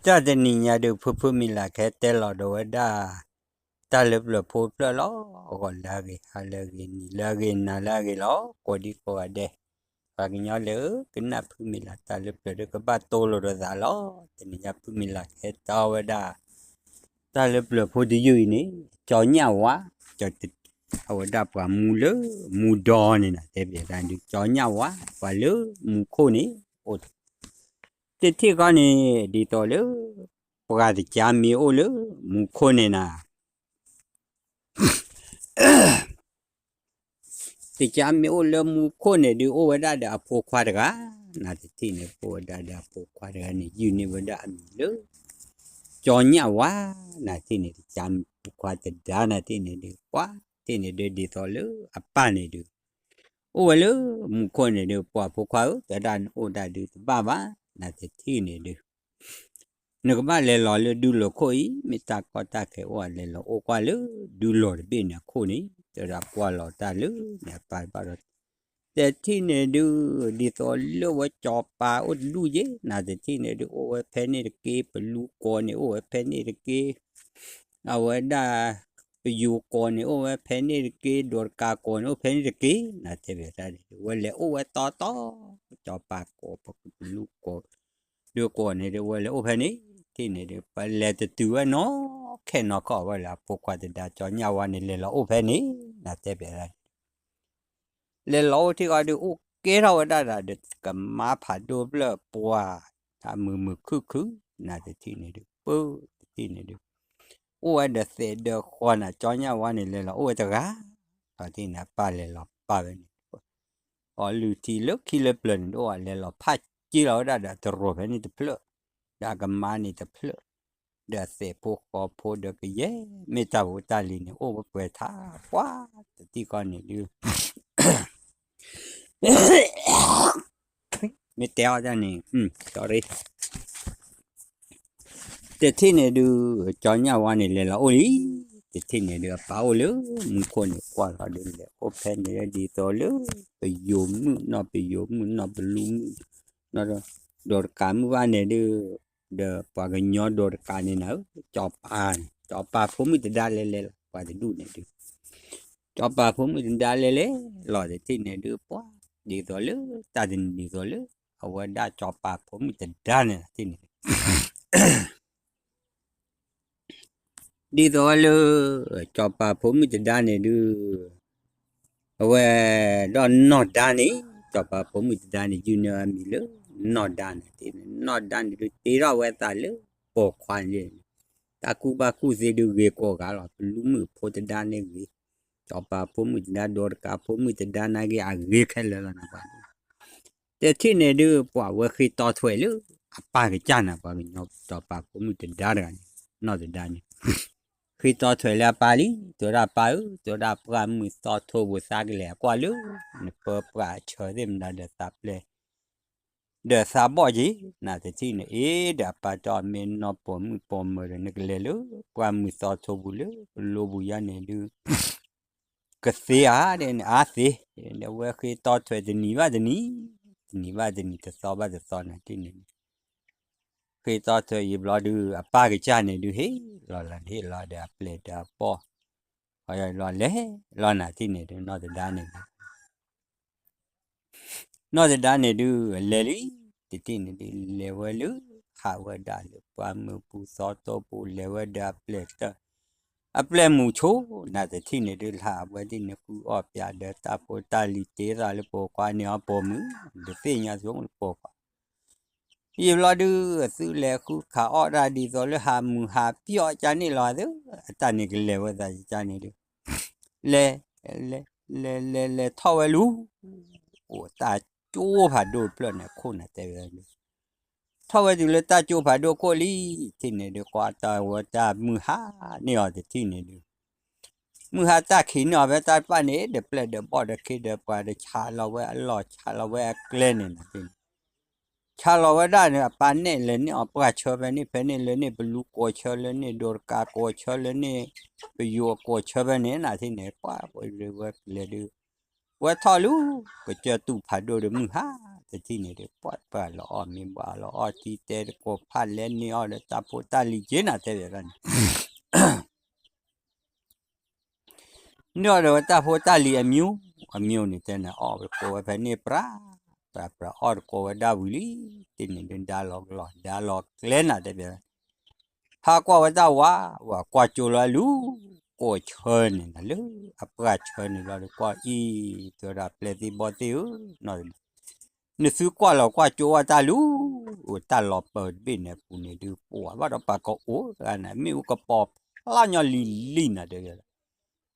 တၢ်တနံၤညါဒုး ဖုဖုမံၤလၢ်ကဟဲတဲလီၤဒီးဝဲဒၣ် တၢ်လၢပျၢၤဖိတဖျၢၣ်လီၤ. ဂီၤလၢအဂ့ၤ, ဟါလၢအဂ့ၤ, နံၤလၢအဂ့ၤ, နၤလၢအဂ့ၤလီၤ. ကိးဒံကိးဂၤဒဲး, ပှၤကညီလၢကနၣ်ဖုမံၤလၢ်တၢ်လၢပျၢၤဒီး ကဘၣ်တိၢ်လိာ်ဒီးသးလီၤ. တနံၤညါဖုမံၤလၢ်ကဟဲတဲဝဲဒၣ် တၢ်လၢပျၢၤဖိတယုၢ်အံၤန့ၣ် ကၠီညၣ်ဝါ, အဝဲဒၣ်ပှၤမူလၢမူဒီန့ၣ် တဲဘၣ်တၢ်ဒုး ကၠီညၣ်ဝါ ပှၤလၢမူခိၣ်န့ၣ် အိၣ် တထံၣ်ဃီန့ၣ် ဒ်သိးလၢ ပှၤတကါမ့ၢ်အိၣ်လၢမူခိၣ်န့ၣ်နၤ, တကါမ့ၢ်အိၣ်လၢမူခိၣ်န့ၣ်ဒုး အိၣ်ဝဲဒၣ်ဒီးအဖိခွါတဂၤ, နတထံၣ်န့ၣ် အိၣ်ဝဲဒၣ်ဒီးအဖိခွါတဂၤန့ၣ် ယုၢ်န့ၢ်ဝဲဒၣ်အမံၤလၢ ကၠီညၣ်ဝါ, နတထံၣ်န့ၣ် တကါမ့ၢ်ဖိခွါတဒါနတထံၣ်န့ၣ်ဒုး ပှၤတထံၣ်န့ၣ်ဒုး ဒ်သိးလၢအပၢ်န့ၣ်ဒုး အိၣ်ဝဲလၢမူခိၣ်န့ၣ်ဒုး ပှၤဖိခွါဧၢ တၢ်ဒၣ်နအိၣ်ဒၣ်ဒုးတဘၣ်ဘၣ်, နတထံၣ်န့ၣ်ဒုး နကဘၣ်လဲၤလီၤလၢဒူလိာ်ခိၣ်အံၤ, မ့ၢ်တၢ်ကီတၢ်ခဲအိၣ် လဲၤလီၤအိၣ်ကွၢ်လၢဒူလိာ်တဘ့ၣ်န့ၣ်အခိၣ်န့ၣ်, တဲဒၣ်ကွၢ်လီၤတၢ်လၢန့ၣ်အပၢ်ဘၣ်ဒီး တထံၣ်န့ၣ်ဒုး ဒ်သိးလၢဝဲကၠီၤပၤအိၣ်တဒူၣ်ယဲ, နတထံၣ်န့ၣ်ဒုး အိၣ်ဝဲဖဲန့ၣ်တက့ၢ်, ပလူကိးန့ၣ် အိၣ်ဝဲဖဲန့ၣ်တက့ၢ်, အဝဲဒၣ် ပယိၤကိးန့ၣ် အိၣ်ဝဲဖဲန့ၣ်တက့ၢ်, ဒိးတကးကိးန့ၣ် အိၣ်ဖဲန့ၣ်တက့ၢ်, နတဲဘၣ်တၢ်န့ၣ်ဒုး ဝဲလဲၤအိၣ်ဝဲတီတီ, ကၠီၤပၤကိး ပလူကိး ဒုးကိးန့ၣ်ဒုး ဝဲလဲၤအိၣ်ဖဲန့ၣ်, ထံၣ်န့ၣ်ဒုး ပလဲၤတတုၤဝဲနီၢ်ခဲနီၢ်ခီၣ်ဝဲလၢအဖိခွါတဒါ ကၠီညၣ်ဝါန့ၣ် လဲၤလီၤအိၣ်ဖဲန့ၣ်, နတဲဘၣ်တၢ်န့ၣ် လဲၤလီၤအိၣ်ထံၣ်ဃီဒုး အိၣ်ကဲထီၣ်ဝဲဒၣ်ဒီး ကမါဖးဒိၣ်ဖျၢၣ်ပှၢ် တၢ်မုာ်မုာ်ခုၣ်ခုၣ်, နတထံၣ်န့ၣ်ဒုး ပၢတထံၣ်န့ၣ်ဒုး အိၣ်ဝဲဒီးသဲးဒီးဃီနၤ, ကၠီညၣ်ဝါန့ၣ် လဲၤလီၤအိၣ်ဝဲတဂၤ, ဒီးထံၣ်န့ၣ် အပၢ်လဲၤလီၤပာ်ဝဲန့ၣ် အီၤလုၢ်ထံလၢခံလၢပျၢၤန့ၣ် အိၣ်ဝဲလဲၤလီၤဖးက့လီၤဝဲဒၣ်ဒီးတရိာ်ဖဲန့ၣ်တဖျၢၣ်, ဒီးအကမါန့ၣ်တဖျၢၣ်, ဒီးသဲးဖိဃီဖိဒီးကယဲၢ် မ့ၢ်တၢ်ဖိတၢ်လံၤန့ၣ် အိၣ်ဝဲပှဲၤထါပှၤတထံၣ်ဃီန့ၣ်ဒုး မ့ၢ်တဲအီၤတၢ်န့ၣ် sorry တထံၣ်န့ၣ်ဒုး ကၠီညၣ်ဝါန့ၣ် လဲၤလီၤအိၣ်လံ, တထံၣ်န့ၣ်ဒုး အပၢ်အိၣ်လၢမူခိၣ်န့ၣ် ကွၢ်လီၤဒုး လဲၤအိၣ်ဖဲန့ၣ်ဒ်သိးလၢ ပယိၤမုၣ် နီၢ်ပယိၤမုၣ် နီၢ်ပလူမုၣ် နီၢ်ဒီးတကးမုၣ်ဘၣ်န့ၣ်ဒုး ဒီးပှၤကညီဒီးတကးန့ၣ်နၤဧၢ, ကၠီၤပၤန့ၣ် ကၠီၤပၤဖိမုၣ်တဒါလဲၤလဲၤလီၤ ပှၤတဒူၣ်န့ၣ်ဒုး ကၠီၤပၤဖိမုၣ်တဒါလဲၤလဲၤလီၤ တထံၣ်န့ၣ်ဒုး ပှၤ ဒ်သိးလၢ တၢ်တနံၤဒ်သိးလၢ အဝဲဒၣ်ကၠီၤပၤဖိမုၣ်တဒါန့ၣ် တထံၣ်န့ၣ် ဒ်သိးလၢ ကၠီၤပၤဖိမုၣ်တဒါန့ၣ်ဒုး အဝဲ ဒီးနီၢ်ဒါန့ၣ် ကၠီၤပၤဖိမုၣ်တဒါန့ၣ် ယုၢ်န့ၢ်အမံၤလၢ နီၢ်ဒါန့ၣ် နီၢ်ဒါန့ၣ်ဒုး တ့ထီၣ်ဝဲသးလၢ ပိာ်ခွါန့ၣ် တၢ်ကူၣ်ဘၣ်ကူၣ်သ့ဒုးဂ့ၤကိးဂၤလီၤ, ပလူမုၣ်ဖိတဒါန့ၣ်ဂ့ၤ, ကၠီၤပၤဖိမုၣ်တဒါ ဒီးတကးဖိမုၣ်တဒါနာ်က့ အဂ့ၤခဲလၢာ်လီၤနၤပှၤဒုး တထံၣ်န့ၣ်ဒုး ပှၤဝဲဃ့တီထွဲလၢ အပၢ်ကစၢ်နၤ ပှၤကညီကၠီၤပၤဖိမုၣ်တဒါတဂၤန့ၣ် နီၢ်တဒါန့ၣ် ဃ့တီထွဲလၢအပၢ်လံ, တဲဝဲဒၣ်ပၢ်ဧၢ, တဲဝဲဒၣ်ပှၢ်မုၢ်သီထိပူၤသးကလဲၤကွၢ်လၢ နပၢပြးဆၢသ့ၣ်မနုၤဒီးသးပျဲၢ် ဒီးသးဘီၣ်က့ၤ နတထံၣ်န့ၣ် အ့ ဒီးအပၢ်တဲအီၤမ့ၢ်နီၢ်ပိာ်မုၣ်ပိာ်မၢၤဒီး နကလဲၤလၢ ပှၢ်မုၢ်သီထိပူၤလၢ ပလိပူၤယါန့ၣ်ဒုး ကသ့ဧါ ဒီးနအါသ့, ဒီးဝဲဃ့တီထွဲတနံၤဘၣ်တနံၤ, တနံၤဘၣ်တနံၤ တသီဘၣ်တသီနၤတထံၣ်န့ၣ် ဃ့တီထွဲယံာ်ဘျီဒုး အပၢ်ကစၢ်န့ၣ်ဒုး ဟ့ၣ်လီၤလၢဟ့ၣ်လီၤဒီးအပျဲၢ်ဒီးအဘီၣ်, လီၤလဲၤလီၤနၤတထံၣ်န့ၣ်ဒုး နီၢ်တဒါန့ၣ်ဒုး နီၢ်တဒါန့ၣ်ဒုး လဲၤလံ, တထံၣ်န့ၣ်ဒုး လဲၤဝဲလၢ ဟးဝဲဒၣ်လၢပှၢ်မုၢ်ပူၤသီထိပူၤ လဲၤဝဲဒီးအပျဲၢ်တၢ် အပျဲၢ်မုၣ်ဆိ နတထံၣ်န့ၣ်ဒုး ဟးဝဲဒၣ်န့ၣ် ဃုအီၣ်ပၠးဒီးတၢ်ဖိတၢ်လံၤ တ့သးလၢပိာ်ခွါန့ၢ်အီၤပိာ်မုၣ် တသ့ၣ်ညါဆိလၢပိာ်ခွါ ယံာ်ဘျီဒုး အသုလဲၤဃုခးအီၣ်တၢ်ဒ်သိးလၢဟးမုာ်ဟးပျီၣ်ကန့ၣ်လီၤသၢ, အတၢ်န့ၣ်ကလဲၤဝဲသးကန့ၣ်ဒုး လဲၤ လဲၤ လဲၤ လဲၤ လဲၤထီၣ်ဝဲလူၤ အိၣ်တၢ်ကၠိဖးဒိၣ်တဖျၢၣ်န့ၣ်အခိၣ်န့ၣ်တဲဝဲဒၣ် ထီၣ်ဝဲတုၤလၢတၢ်ကၠိဖးဒိၣ်ခိၣ်လံ, တထံၣ်န့ၣ်ဒုး ကွၢ်တၢ်ဝဲတၢ်မုၢ်ဟါန့ၢ်အီၤတထံၣ်န့ၣ်ဒုး မုၢ်ဟါတၢ်ခံးန့ၢ်အီၤဖဲတၢ်တဖၣ်န့ၣ် ဒီးပျဲၢ်ဒီးဘီၣ်ဒီးခ့ဒီးပှၤဒီးဆးလီၤဝဲအလီၢ် ဆးလီၤဝဲအကျဲန့ၣ်နၤတထံၣ်န့ၣ် ဆးလီၤဝဲဒၣ်န့ၣ် အပၢ်နဲၣ်လဲၤန့ၢ်အီၤပှၢ်ဆၢဖဲန့ၣ် ဖဲန့ၣ်လၢန့ၣ် ပလူကိးဆၢလၢန့ၣ် ဒိးတကးကိးဆၢလၢန့ၣ် ပယိၤအကိးဆၢဖဲန့ၣ် နၤတထံၣ်န့ၣ် ပှၤဝဲလဲၤဒုး ဝဲထီၣ်လူၤ ကစၢၢ်တူၢ်ဖးဒိၣ်ဒီးမုၢ်ဟါ တထံၣ်န့ၣ်ဒုး ပှၤပှၤလီၤအီၣ်မ့ၤဘၣ်လီၤအီၣ်ထံတဲတကိးဖးလဲန့ၢ်အီၤဒီးတၢ်ဖိတၢ်လံၤက့ၤနၤတဲဘၣ်န့ၣ် န့ၢ်အီၤဒီးဝဲတၢ်ဖိတၢ်လံၤအမံၤ အမံၤန့ၣ်တဲန့ၣ် အီၣ်ဝဲကိးဝဲဖဲန့ၣ်ပြး ပြးပြးအီၣ်တကိးဝဲဒၣ်ဝံၤလံ တထံၣ်န့ၣ်ဒုး ဒါလီၤကလီၤ ဒါလီၤကျဲနၤတဲဘၣ် ဟးကွၢ်ဝဲတၢ်ဝါ ဝဲကွၢ်ကၠိလီၤလူၤ ကိးဆၢန့ၣ်နၤလၢ အပှၢ်ဆၢန့ၣ်လီၤဒီးကွၢ်အံၤ တဲဝဲဒၣ်ပျဲၢ်သ့ၣ်ဘီၣ်သ့ၣ်ဧၢ နသုကွၢ်လီၤကွၢ်ကၠိဝဲတၢ်လူၤ အိၣ်တၢ်လီၤပၢၢ်တဘ့ၣ်န့ၣ်အပူၤန့ၣ်ဒုး ပှၤဘၣ်ဒီးပှၤကအိၣ်တဂၤန့ၣ် မ့ၣ်အူကပီၤဖျါညီလံၤလံၤနၤတဲ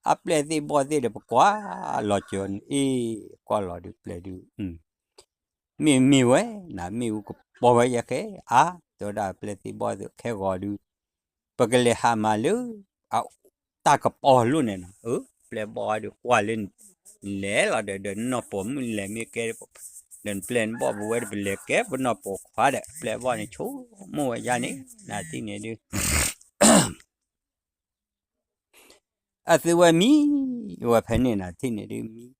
အပျဲၢ်သ့ၣ်ဘီၣ်သ့ၣ်ဒီးပကွၢ်လီၤကၠိန့ၣ် အ့ၣ် ကွၢ်လီၤဒုးပျဲၢ်ဒုး မ့ၢ်မ့ၢ်ဝဲ နမ့ၣ်အူကပီၤဝဲယဲခဲအါ တဲဝဲဒၣ်ပျဲၢ်သ့ၣ်ဘီၣ်သ့ၣ်ခဲဂီၤဒုး ပကလဲၤဟးမၤလၢ တၢ်ကပီၤလိၣ်န့ၣ်နီၤ အၢ ပျဲၢ်ဘီၣ်ဒုးကွၢ်လၢ လဲၤလီၤဒီး ဒီးနီၢ်ပိာ်မုၣ်လဲၤမ့ၢ်ကဲ ဒီးပျဲၢ်ဘီၣ်ပဝဲဒီးပလဲၤကဲပနီၢ်ပိာ်ခွါဒီး ပျဲၢ်ဘီၣ်န့ၣ်ဆိကမိၣ်ဝဲယါန့ၣ် နတထံၣ်န့ၣ်ဒုး အသုဝဲမံ ဝဲဖဲန့ၣ်နတထံၣ်န့ၣ်ဒုး မံ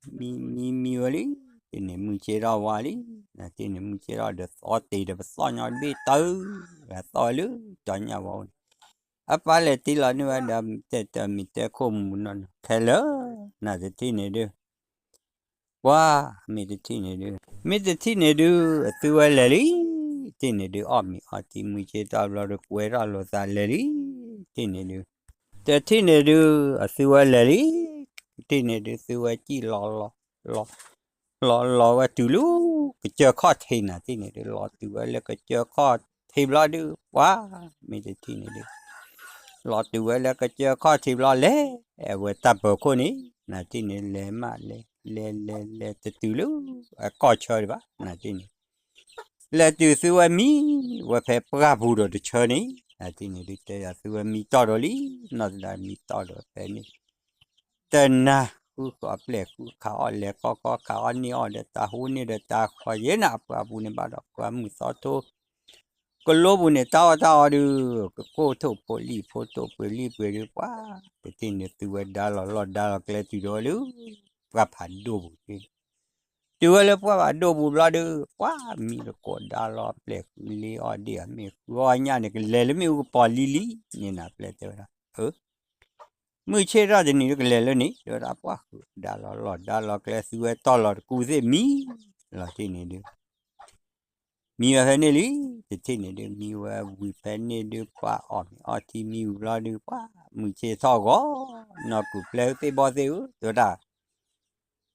မံ မံ မံ မံဝဲလံ တထံၣ်န့ၣ်မုၢ်ဆ့ၣ်ထီၣ်ဝါလံ နတထံၣ်န့ၣ်မုၢ်ဆ့ၣ်ထီၣ်ဒီးသီတ့ၢ်ဒီးပသီၣ်ညီတဘ့ၣ်တၢ် သီၣ်ဝဲလၢကၠီညၣ်ဝါန့ၣ် အပၢ်လဲၤတ့လီၤန့ၢ်ဝဲဒီး တဲတၢ်မံၤတဲခိၣ်မူၤနီၢ်နီၢ် ခဲလၢာ် နတထံၣ်န့ၣ်ဒုး ပှၤ မ့ၢ်တထံၣ်န့ၣ်ဒုး မ့ၢ်တထံၣ်န့ၣ်ဒုး အသုဝဲလဲၤလံ တထံၣ်န့ၣ်ဒုး အီၣ်မ့ၤအီထံမုၢ်ဆ့ၣ်ထီၣ်ဘျီဒီး ကွဲထီၣ်လိာ်သးလဲၤလံ တထံၣ်န့ၣ်ဒုး တထံၣ်န့ၣ်ဒုး အသုဝဲလဲၤလံ တထံၣ်န့ၣ်ဒုး သုဝဲစံၣ်လီၤလီၤ လီၤလီၤဝဲတုၤလၢ ကစၢၢ်ခီၣ်ထံးနၤ တထံၣ်န့ၣ်ဒုး လီၤတုၤဝဲလၢကစၢၢ်ခီၣ်ထံးဘျီဒုး ပှၤ မ့ၢ်တထံၣ်န့ၣ်ဒုး လီၤတုၤဝဲလၢကစၢၢ်ခီၣ်ထံးဘျီလဲၤ အဝဲတၢ်ပၢၤခိၣ်န့ၣ် နတထံၣ်န့ၣ်လဲၤမးလဲၤ လဲၤလဲၤလဲၤတတုၤလၢ အကီၢ်ဆၢဒံးဘၣ် နတထံၣ်န့ၣ် လဲၤတုၤသုဝဲမံ ဝဲဖဲပှၢ်ပူၤဒီးတဆၢန့ၣ် နတထံၣ်န့ၣ်ဒုး တဲယၤသုဝဲမံတီၢ်ဒီးလံ နီၢ်သဒါမံတီၢ်ဒီးဖဲန့ၣ် တနၤ ဃုဃီၤပျဲၢ်ဃုခးအီၣ်လဲၤခီခီခးအီၣ်န့ၢ်အီၣ်ဒီးတၢ်ဟူန့ၢ်ဒီးတၢ်ဃီယဲၢ်နၤ အပှၢ်ပူၤန့ၣ်ဘၣ်ဒီးပှၢ်မုၢ်သီထိ ကလိပူၤန့ၣ် တၢ်အီၣ်တၢ်အီဒုး ကကိၢ်ထိၣ်ဖိလံၣ်ဖိထိၣ်ပှ့ၤလံၣ်ပှ့ၤဒုး ပှၤ တထံၣ်န့ၣ်သုဝဲဒါလီၤလီၢ်ဒါလီၤကျဲတုၤဒီးလၢ ပှၢ်ဖးဒိၣ်ပူၤ တုၤဝဲလၢပှၢ်ဖးဒိၣ်ပူၤဘျီဒုး ပှၤမံတကိးဒါလီၤပျဲၢ်ဃုလ့အီၣ်ဒ့ၣ် မ့ၢ်ဃုအီၣ်ညၣ်န့ၣ် ကလဲၤလၢမ့ၣ်အူကပီၤလံလံ န့ၣ်နၤပျဲၢ်တဲဝဲဒၣ် အၢ မုၢ်ဆ့ၣ်ထီၣ်တနံၤဒုးကလဲၤလၢန့ၣ် တဲဝဲဒၣ်ပှၢ်ဃုဒါလီၤလီၢ်ဒါလီၤကျဲသုဝဲတီၢ်လီၤတကူသ့ၣ်မံ လီၤတထံၣ်န့ၣ်ဒုး မံဝဲဖဲန့ၣ်လံ တထံၣ်န့ၣ်ဒုး မံဝဲဝံၤဖဲန့ၣ်ဒုး ပှၤအီၣ်မ့ၤအီထံမံဝံၤဘျီဒုး ပှၤမုၢ်ဆ့ၣ်ထီၣ်ဂီၤ နီၢ်ကူၣ်ပျဲၢ်သ့ၣ်ဘီၣ်သ့ၣ်ဧၢ တဲဝဲဒၣ်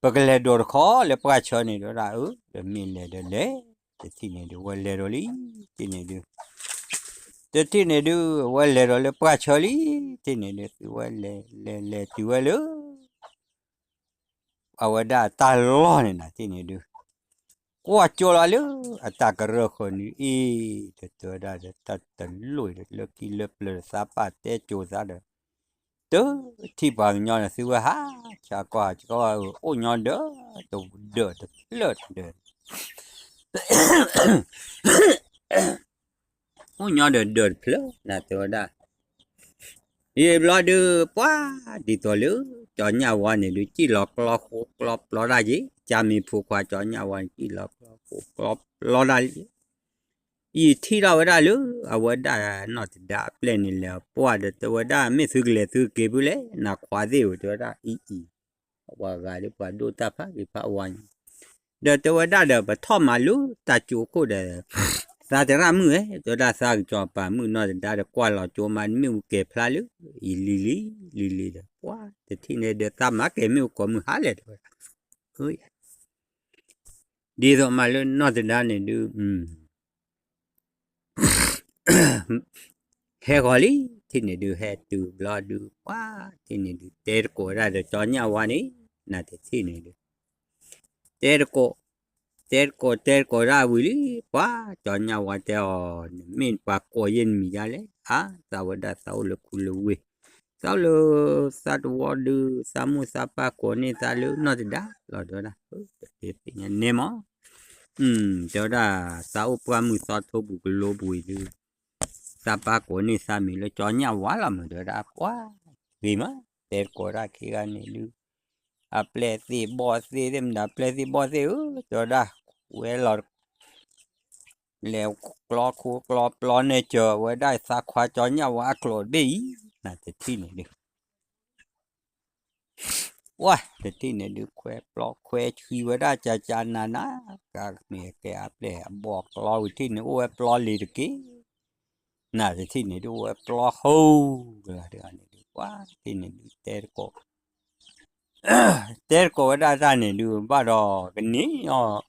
ပကလဲၤဒိးတခီလၢပှၢ်ဆၢန့ၣ် တဲဝဲဒၣ် အၢ ဒီးမ့ၢ်လဲၤဒီးလဲၤ တထံၣ်န့ၣ်ဒုး ဝဲလဲၤဒီးလံ တထံၣ်န့ၣ်ဒုး တထံၣ်န့ၣ်ဒုး ဝဲလဲၤဒီးလၢပှၢ်ဆၢလံ တထံၣ်န့ၣ်ဒုး သုဝဲလဲၤ လဲၤလဲၤတုၤဝဲလၢ အဝဲဒၣ်အတၢ်လီၢ်န့ၣ်နၤ တထံၣ်န့ၣ်ဒုး ကွၢ်ကၠိလီၤလၢ အတၢ်ကရၢၢ်ဃၢၤန့ၣ်အံၤ တတဲဝဲဒၣ်ဒီးတၢ်တလိၣ်ဒီးလၢခံလၢပျၢၤဒီးသးပာ်တဲကၠိသးဒီး တထံၣ်ပှၤကညီန့ၣ် သုဝဲဟး ဆၢကွၢ်ဆၢကွၢ် အိၣ်ညီဒၢး တဒၢးတဖျၢၣ်တဒၢး အိၣ်ညီဒီးဒၢးတဖျၢၣ် နတဲဝဲဒၣ် ယံာ်ဘျီဒုး ပှၤဒ်သိးလၢ ကၠီညၣ်ဝါန့ၣ်ဒုး စံၣ်လီၤကျီဃိကျီပျီတၢ်က့ၤ ကၢ်မ့ၢ်ဖိခွါကၠီညၣ်ဝါန့ၣ် စံၣ်လီၤကျီဃိကျီပျီတၢ်လံ ယထံၣ်ထီၣ်ဝဲဒၣ်လၢ အဝဲဒၣ်နီၢ်သဒါအပျဲၢ်န့ၣ်လဲၤပှၢ်ဒီး တဲဝဲဒၣ် မ့ၢ်သုကလဲၤသုက့ၤဖုလဲၣ် နခွါသ့ၣ်ဧၢ တဲဝဲဒၣ် အံၤအံၤ ပှၤဂၤဒုး ပှၤဒိၣ်တၢ်ဖးဂ့ၤဖးဝါန့ၣ် ဒီးတဲဝဲဒၣ်ဒီး ပထီၣ်မၤလၢတၢ်ကၠိခိၣ်ဒီး သးတရၣ်မုၣ်ဧၢ တဲဝဲဒၣ် သးကစီၤပၤမုၣ်နီၢ်သဒါဒီး ကွၢ်လီၤကၠိမး မ့ၣ်အူကဲၤဖျါလၢ အံၤလံၤလံၤ လံၤလံၤဒီး ပှၤတထံၣ်န့ၣ်ဒီး သးမၤကဲၤမ့ၣ်အူကိးမုၢ်ဟါလဲၣ် တဲဝဲဒၣ် ဒ်သိးမးလၢနီၢ်သဒါန့ၣ်ဒုး ဟဲဂီၤလံ ထံၣ်န့ၣ်ဒုး ဟဲတုၤဘျီဒုး ပှၤထံၣ်န့ၣ်ဒုး တဲတကိးဝဲဒၣ်ဒီးကၠီညၣ်ဝါန့ၣ် နတထံၣ်န့ၣ်ဒုး တဲတကိး တဲတကိး တဲတကိးဒၣ်ဝံၤလံ ပှၤကၠီညၣ်ဝါတဲအီၤ နမ့ၢ်ပှၤကိးယဲၢ်နမံၤယါလဲၣ် အါ သးဝဲဒၣ်သးအိၣ်လၢခူလၢဝ့ၢ် သးအိၣ်လၢ သးတဝီဒုး သးမိၢ်သးပၢ်ကိးန့ၢ်သးလၢနီၢ်သဒါလီၤ တဲဝဲဒၣ် တသ့ၣ်ညါန့ၣ်မး တဲဝဲဒၣ် သးအိၣ်ပှၢ်မုၢ်သီထိပူၤကလိပူၤအံၤဒုး သးပၢ်ကိးန့ၢ်သးမံၤလၢကၠီညၣ်ဝါလီၤမး တဲဝဲဒၣ် ပှၤဂ့ၤမး တဲတကိးဒၣ်ခံဂၤန့ၣ်ဒုး အပျဲၢ်သ့ၣ်ဘီၣ်သ့ၣ်သ့ၣ်မတၤ ပျဲၢ်သ့ၣ်ဘီၣ်သ့ၣ်ဧၢ တဲဝဲဒၣ်, ဝဲလီၤ လဲၤကျီခိကျီပျီန့ၢ်စၢၤဝဲဒၣ်သးခွါကၠီညၣ်ဝါအကျိာ်တဘ့ၣ်အံၤ နတထံၣ်န့ၣ်ဒုး ဝဲတထံၣ်န့ၣ်ဒုး ခွဲပျီခွဲဆှံဝဲဒၣ်ကၠၢ်ကၠၢ်နးနး, ကမ့ၢ်ကဲအပျဲၢ်အဘီၣ်ကျီဝံၤထံၣ်န့ၣ် အိၣ်ဝဲပျီလံၤတက့ၢ်, နတထံၣ်န့ၣ်ဒုး အိၣ်ဝဲပျီဟိကလၤဒ်န့ၣ်ဒုး ပှၤထံၣ်န့ၣ်ဒုး တဲတကိး တဲတကိးဝဲဒၣ်တၢ်န့ၣ်ဒုး ဘၣ်ဒီးကန့ၢ်အီၤ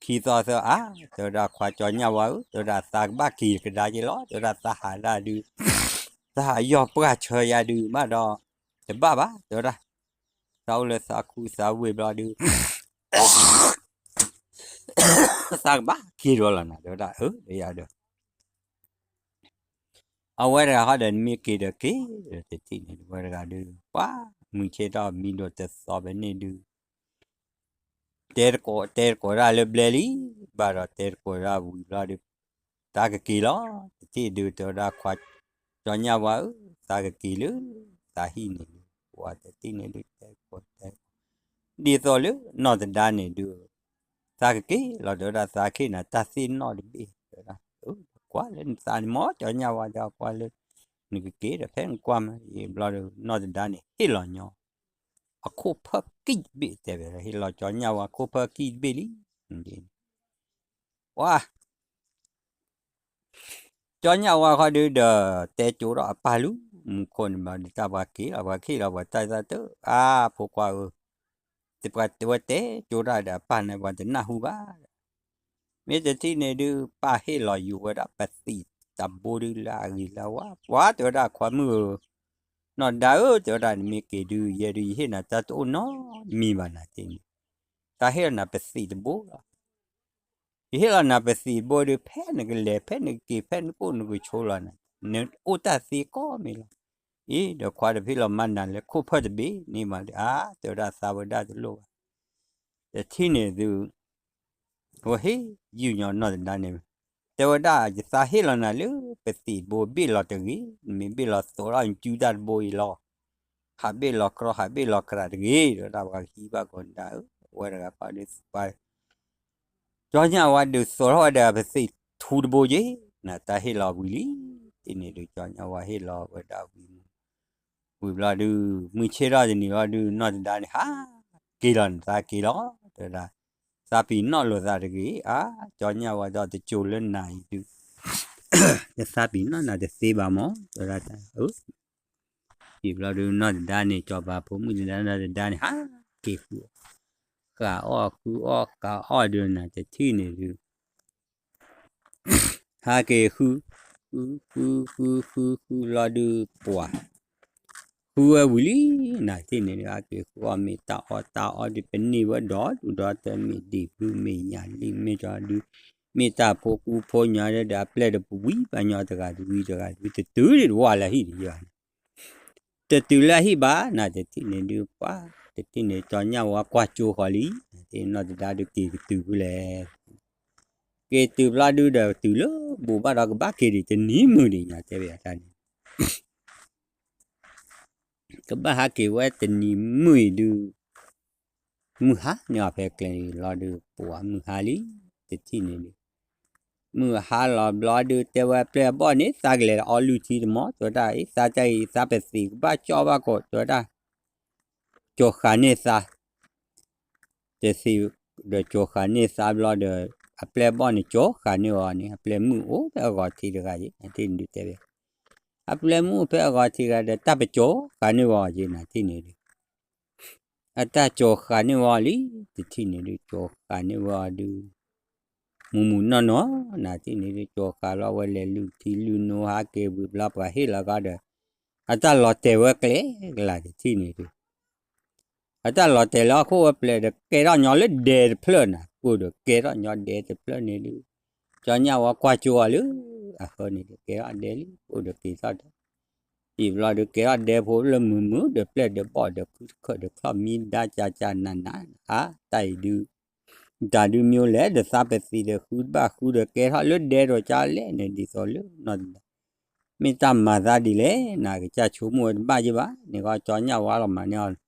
ခံသီသၢအါ, တဲဝဲဒၣ်ခွါကၠီညၣ်ဝါဧၢ, တဲဝဲဒၣ်သးကဘၣ်က့ၤကဒါက့ၤလီၤ, တဲဝဲဒၣ်သးဟးဒၣ်ဒုး သးဟးယီၢ်ပှၢ်ဆၢယၤဒုး ဘၣ်ဒီး တဘၣ်ဘၣ် တဲဝဲဒၣ်, သးအိၣ်လၢသးခူသးဝ့ၢ်ဘျီဒုး သးကဘၣ်က့ၤဒီးလီၤနၤ တဲဝဲဒၣ် အၢ ဒီးယၤဒီး အဝဲတဂၤဃီဒီး နမ့ၢ်က့ၤဒီးက့ၤဒီး တထံၣ်န့ၣ် ဝဲတဂၤဒုး ပှၤမုၢ်ဆ့ၣ်ထီၣ်မံၤဒိၣ်တသီဖဲန့ၣ်ဒုး တဲတကိး တဲတကိးဒၣ်လၢဘျဲလံ, ဘၣ်ဒီးတဲတကိးဒၣ်ဝံၤဘျီဒုး သးကက့ၤလီၤ, တထံၣ်ဒုး တဲဝဲဒၣ်ခွါ ကၠီညၣ်ဝါဧၢ, သးကက့ၤလၢ သးဟံၣ်န့ၣ်ဒုး ပှၤတထံၣ်န့ၣ်ဒုး တဲတကိးတဲတကိး ဒ်သိးလၢနီၢ်သဒါန့ၣ်ဒုး သးကက့ၤလီၤ တဲဝဲဒၣ်သးက့ၤနၤတၢ်သ့ၣ်နီၣ်တဘ့ၣ် တဲဝဲဒၣ် ကွၢ်လၢနသးန့ၣ်မ့ၢ် ကၠီညၣ်ဝါဒီးကွၢ်လၢ နကက့ၤဒီးဖဲနကွၢ်မး ယံာ်ဘျီဒီး နီၢ်သဒါန့ၣ် ဟ့ၣ်လီၤညီ အခိၣ်ဖၢကံၢ်တဘ့ၣ် တဲဝဲဒၣ် ဟ့ၣ်လီၤကၠီညၣ်ဝါခိၣ်ဖၢကံၢ်တဘ့ၣ်လံ, ပှၤ ကၠီညၣ်ဝါခီဒုးဒီး တဲကၠိဒီးအပၢ်လၢ မူခိၣ်န့ၣ်ဘျီဒုး တၢ်ပှၤက့ၤလီၤ ပှၤက့ၤလီၤ ပှၤတၢ်သးတၢ် အါ ဖိခွါဧၢ, တပှၤတဲကၠိတၢ်ဒီးအပၢ်န့ၣ် ပှၤတနၢ်ဟူဘၣ် မ့ၢ်တထံၣ်န့ၣ်ဒုး ပၢ်ဟ့ၣ်လီၤယူၤဝဲဒၣ်ပသံးတဘိဒုးလၢအဂ့ၤလၢအဝါ, ပှၤတဲဝဲဒၣ်ခွါမုၣ်ဧၢ, နီၢ်ဒါဧၢ တဲဝဲဒၣ် နမ့ၢ်က့ၤဒုး ယဲဒုး ယဟ့ၣ်နၤတၢ်တအိၣ်နီတမံၤဘၣ်နၤတထံၣ်န့ၣ်, တၢ်ဟ့ၣ်လီၤနၤပသံးတဘိလီၤ. ယဟ့ၣ်လီၤနၤပသံးတဘိဒုး ဖဲနကလဲၤ ဖဲနကက့ၤ ဖဲနကိၣ်နကဆိးလီၤနၤ, နအိၣ်တၢ်သ့ကိးမံၤလီၤ. အံၤ ဒီးခွါဒီးဟ့ၣ်လီၤမၤနၤလၢခိၣ်ဖၢၣ်တဘ့ၣ်န့ၣ်မးဒီး အါ တဲဝဲဒၣ်သးဝဲဒၣ်တလိၣ်ဘၣ် တထံၣ်န့ၣ်သု ဝဲဟ့ၣ်ယုၢ်ညီနီၢ်သဒါန့ၣ်, တဲဝဲဒၣ် ယသးဟ့ၣ်လီၤနၤလၢပသံးတဘိဘ့ၣ်လီၤတဂ့ၤ, နမ့ၢ်ဘ့ၣ်လီၤသိးထီၣ်နစုတၢ်တဘိအံၤလီၤ. ဟးဘ့ၣ်လီၤကြီ ဟးဘ့ၣ်လီၤကြီတဂ့ၤ, ဒီးတၢ်ပှၤကဟံးဘၣ်ကိးနဒါဧၢ, ဝဲတဂၤပှၤဒုးပှၤ ကၠီညၣ်ဝါဒုးသိးထီၣ်ဝဲဒီးပသံးထူတဘိက့ၤ, နတၢ်ဟ့ၣ်လီၤဝံၤလံ, တထံၣ်န့ၣ်ဒုး ကၠီညၣ်ဝါဟ့ၣ်လီၤဝဲဒၣ်ဝံၤ ဝံၤဘျီဒုး မုၢ်ဆ့ၣ်ထီၣ်တနံၤဘျီဒုး နီၢ်သဒါန့ၣ် ဟးက့ၤလီၤနသးက့ၤလီၤ, တဲဝဲဒၣ် သးပ့ၤနီၣ်လိာ်သးတဂ့ၤ, အါ ကၠီညၣ်ဝါဒီးတကၠိၤလၢနၤအံၤဒုး ယသးပ့ၤနီၣ်နၤတသ့ဘၣ်မး တဲဝဲဒၣ်တၢ် အၢ ယံာ်ဘျီဒုး နီၢ်သဒါန့ၣ် ကၠီၤပၤဖိမုၣ်သဒါနီၢ်သဒါန့ၣ် ဟးက့ၤဃု ဃုအီၣ်ဃုအီၣ်ဃုအီၣ်ဒုးနၤ တထံၣ်န့ၣ်ဒုး ဟးက့ၤဃု ဃု ဃု ဃု ဃု ဃုဘျီဒုး ပှၤ ဃုဝဲဝံၤလံ နၤတထံၣ်န့ၣ်ဒုး ဟးက့ၤဃုအီၣ်မ့ၢ်တၢ်အီၣ်တၢ်အီဒုး ပန့ၢ်ဝဲဒီးဒူၣ်ဒီးတၢ် မ့ၢ်ဒံးဘုမ့ၢ်ယၤလံ မ့ၢ်ကီဒုး မ့ၢ်တၢ်ဖိကူဖိညီဒီး အပျဲၢ်ဒီးပဝံပှၤညီတဂၤတဝံတဂၤဒုး တတုၤဒံးတဝၢ်လၢဟံၣ်ဒံးယၤန့ၣ် တတုၤလၢဟံၣ်ဘၣ် နၤတထံၣ်န့ၣ်ဒုး ပှၤ တထံၣ်န့ၣ် ကၠီညၣ်ဝါကွၢ်ကၠိဃီလံ နၤတထံၣ်နီၢ်သဒါဒုးက့ၤကတုၤဖဲလဲၣ် က့ၤတုၤဘျီဒုးဒီးတုၤလၢဘူးဘၣ်ဒီးကဘၣ်က့ၤဒံးတနံၤမုၢ်ဒံး ညါတဲဝဲဒၣ်န့ၣ် ကဘၣ်ဟးက့ၤဝဲတနံၤမုၢ်အံၤဒုး မုၢ်ဟါန့ၢ်အီၤဖဲကျဲအံၤလီၤဒုး ပှၤမုၢ်ဟါလံ တထံၣ်န့ၣ်ဒုး မုၢ်ဟါလီၤဘျီဒုး တဲဝဲပျဲၢ်အဘီၣ်န့ၣ် သးကလဲၤအီလုၢ်ထံတမီၢ် တဲဝဲဒၣ်အံၤ သးတၢ်အံၤ သးပသံးကဘၣ်ကၠီဘၣ်ကိး တဲဝဲဒၣ် ကၠီၤဃာ်န့ၢ်သး တသံးဒီးကၠီၤဃာ်န့ၢ်သးဘျီဒီး အပျဲၢ်ဘီၣ်န့ၣ် ကၠီၤဃာ်န့ၢ်အီၤန့ၣ် အပျဲၢ်မုၣ်အိၣ်ဖဲအဂီၤထံးတဂၤယ့ၣ် နၤတထံၣ်န့ၣ်ဒုးတဲဝဲ အပျဲၢ်မုၣ်အိၣ်ဖဲအဂီၤထံးတဂၤဒီး တၢ်ပကၠီၤဃာ်န့ၢ်အီၤယ့ၣ် နၤတထံၣ်န့ၣ်ဒုး အတၢ်ကၠီၤဃာ်န့ၢ်အီၤလံ တထံၣ်န့ၣ်ဒုး ကၠီၤဃာ်န့ၢ်ဝဲအီၤဒုး မုၢ်မုၢ်နီၢ်နီၢ် နၤတထံၣ်န့ၣ်ဒုး ကၠီၤဃာ်လီၤဝဲလဲၤလုၢ်ထံလုၢ်နိဟးက့ၤဝံၤဘျီပှၤဟ့ၣ်လီၤကီးဒီး အတၢ်လီၤတဲာ်ဝဲကျဲကလၤတထံၣ်န့ၣ်ဒုး အတၢ်လီၤတဲာ်လၢဟီၣ်ခိၣ်ဝဲပျဲၢ်ဒီး ကဲထီၣ်ညီလၢဒဲတဖျၢၣ်နၤ ကိၣ်ဒီးကဲထီၣ်ညီဒဲတဖျၢၣ်န့ၣ်ဒုး ကၠီညၣ်ဝါကွၢ်ကၠိအီၤလၢ အဃၢန့ၣ်ဒုး ကဲထီၣ်ဒဲလံ ကိၣ်ဒီးက့ၤထီၣ်ဒီး ယံာ်ဘျီဒုး ကဲထီၣ်ဒဲဖိလၢမုၢ်မုၢ်ဒီးပျဲၢ်ဒီးဘီၣ်ဒီးခုတခၢၣ်ဒီးချီၣ်မံဒါကၠးကၠးနးနး အါ တၢ်အံၤဒုး တၢ်ဒုးမ့ၢ်လဲၣ်ဒီးသးပသံးဒီးဃုတဘၣ်ဃုဒီးကဲထီၣ်လၢဒဲဒီးကၠါလဲၣ်န့ၣ် ဒ်သိးလၢနီၢ်သဒါ မ့ၢ်တၢ်မၤသးဒ်လဲၣ် နကစၢ်ဆိကမိၣ်ဝဲတဘၣ်ယ့ၣ်ဘၣ် န့ၣ်ကီးကၠီညၣ်ဝါလီၤမၤန့ၢ်အီၤ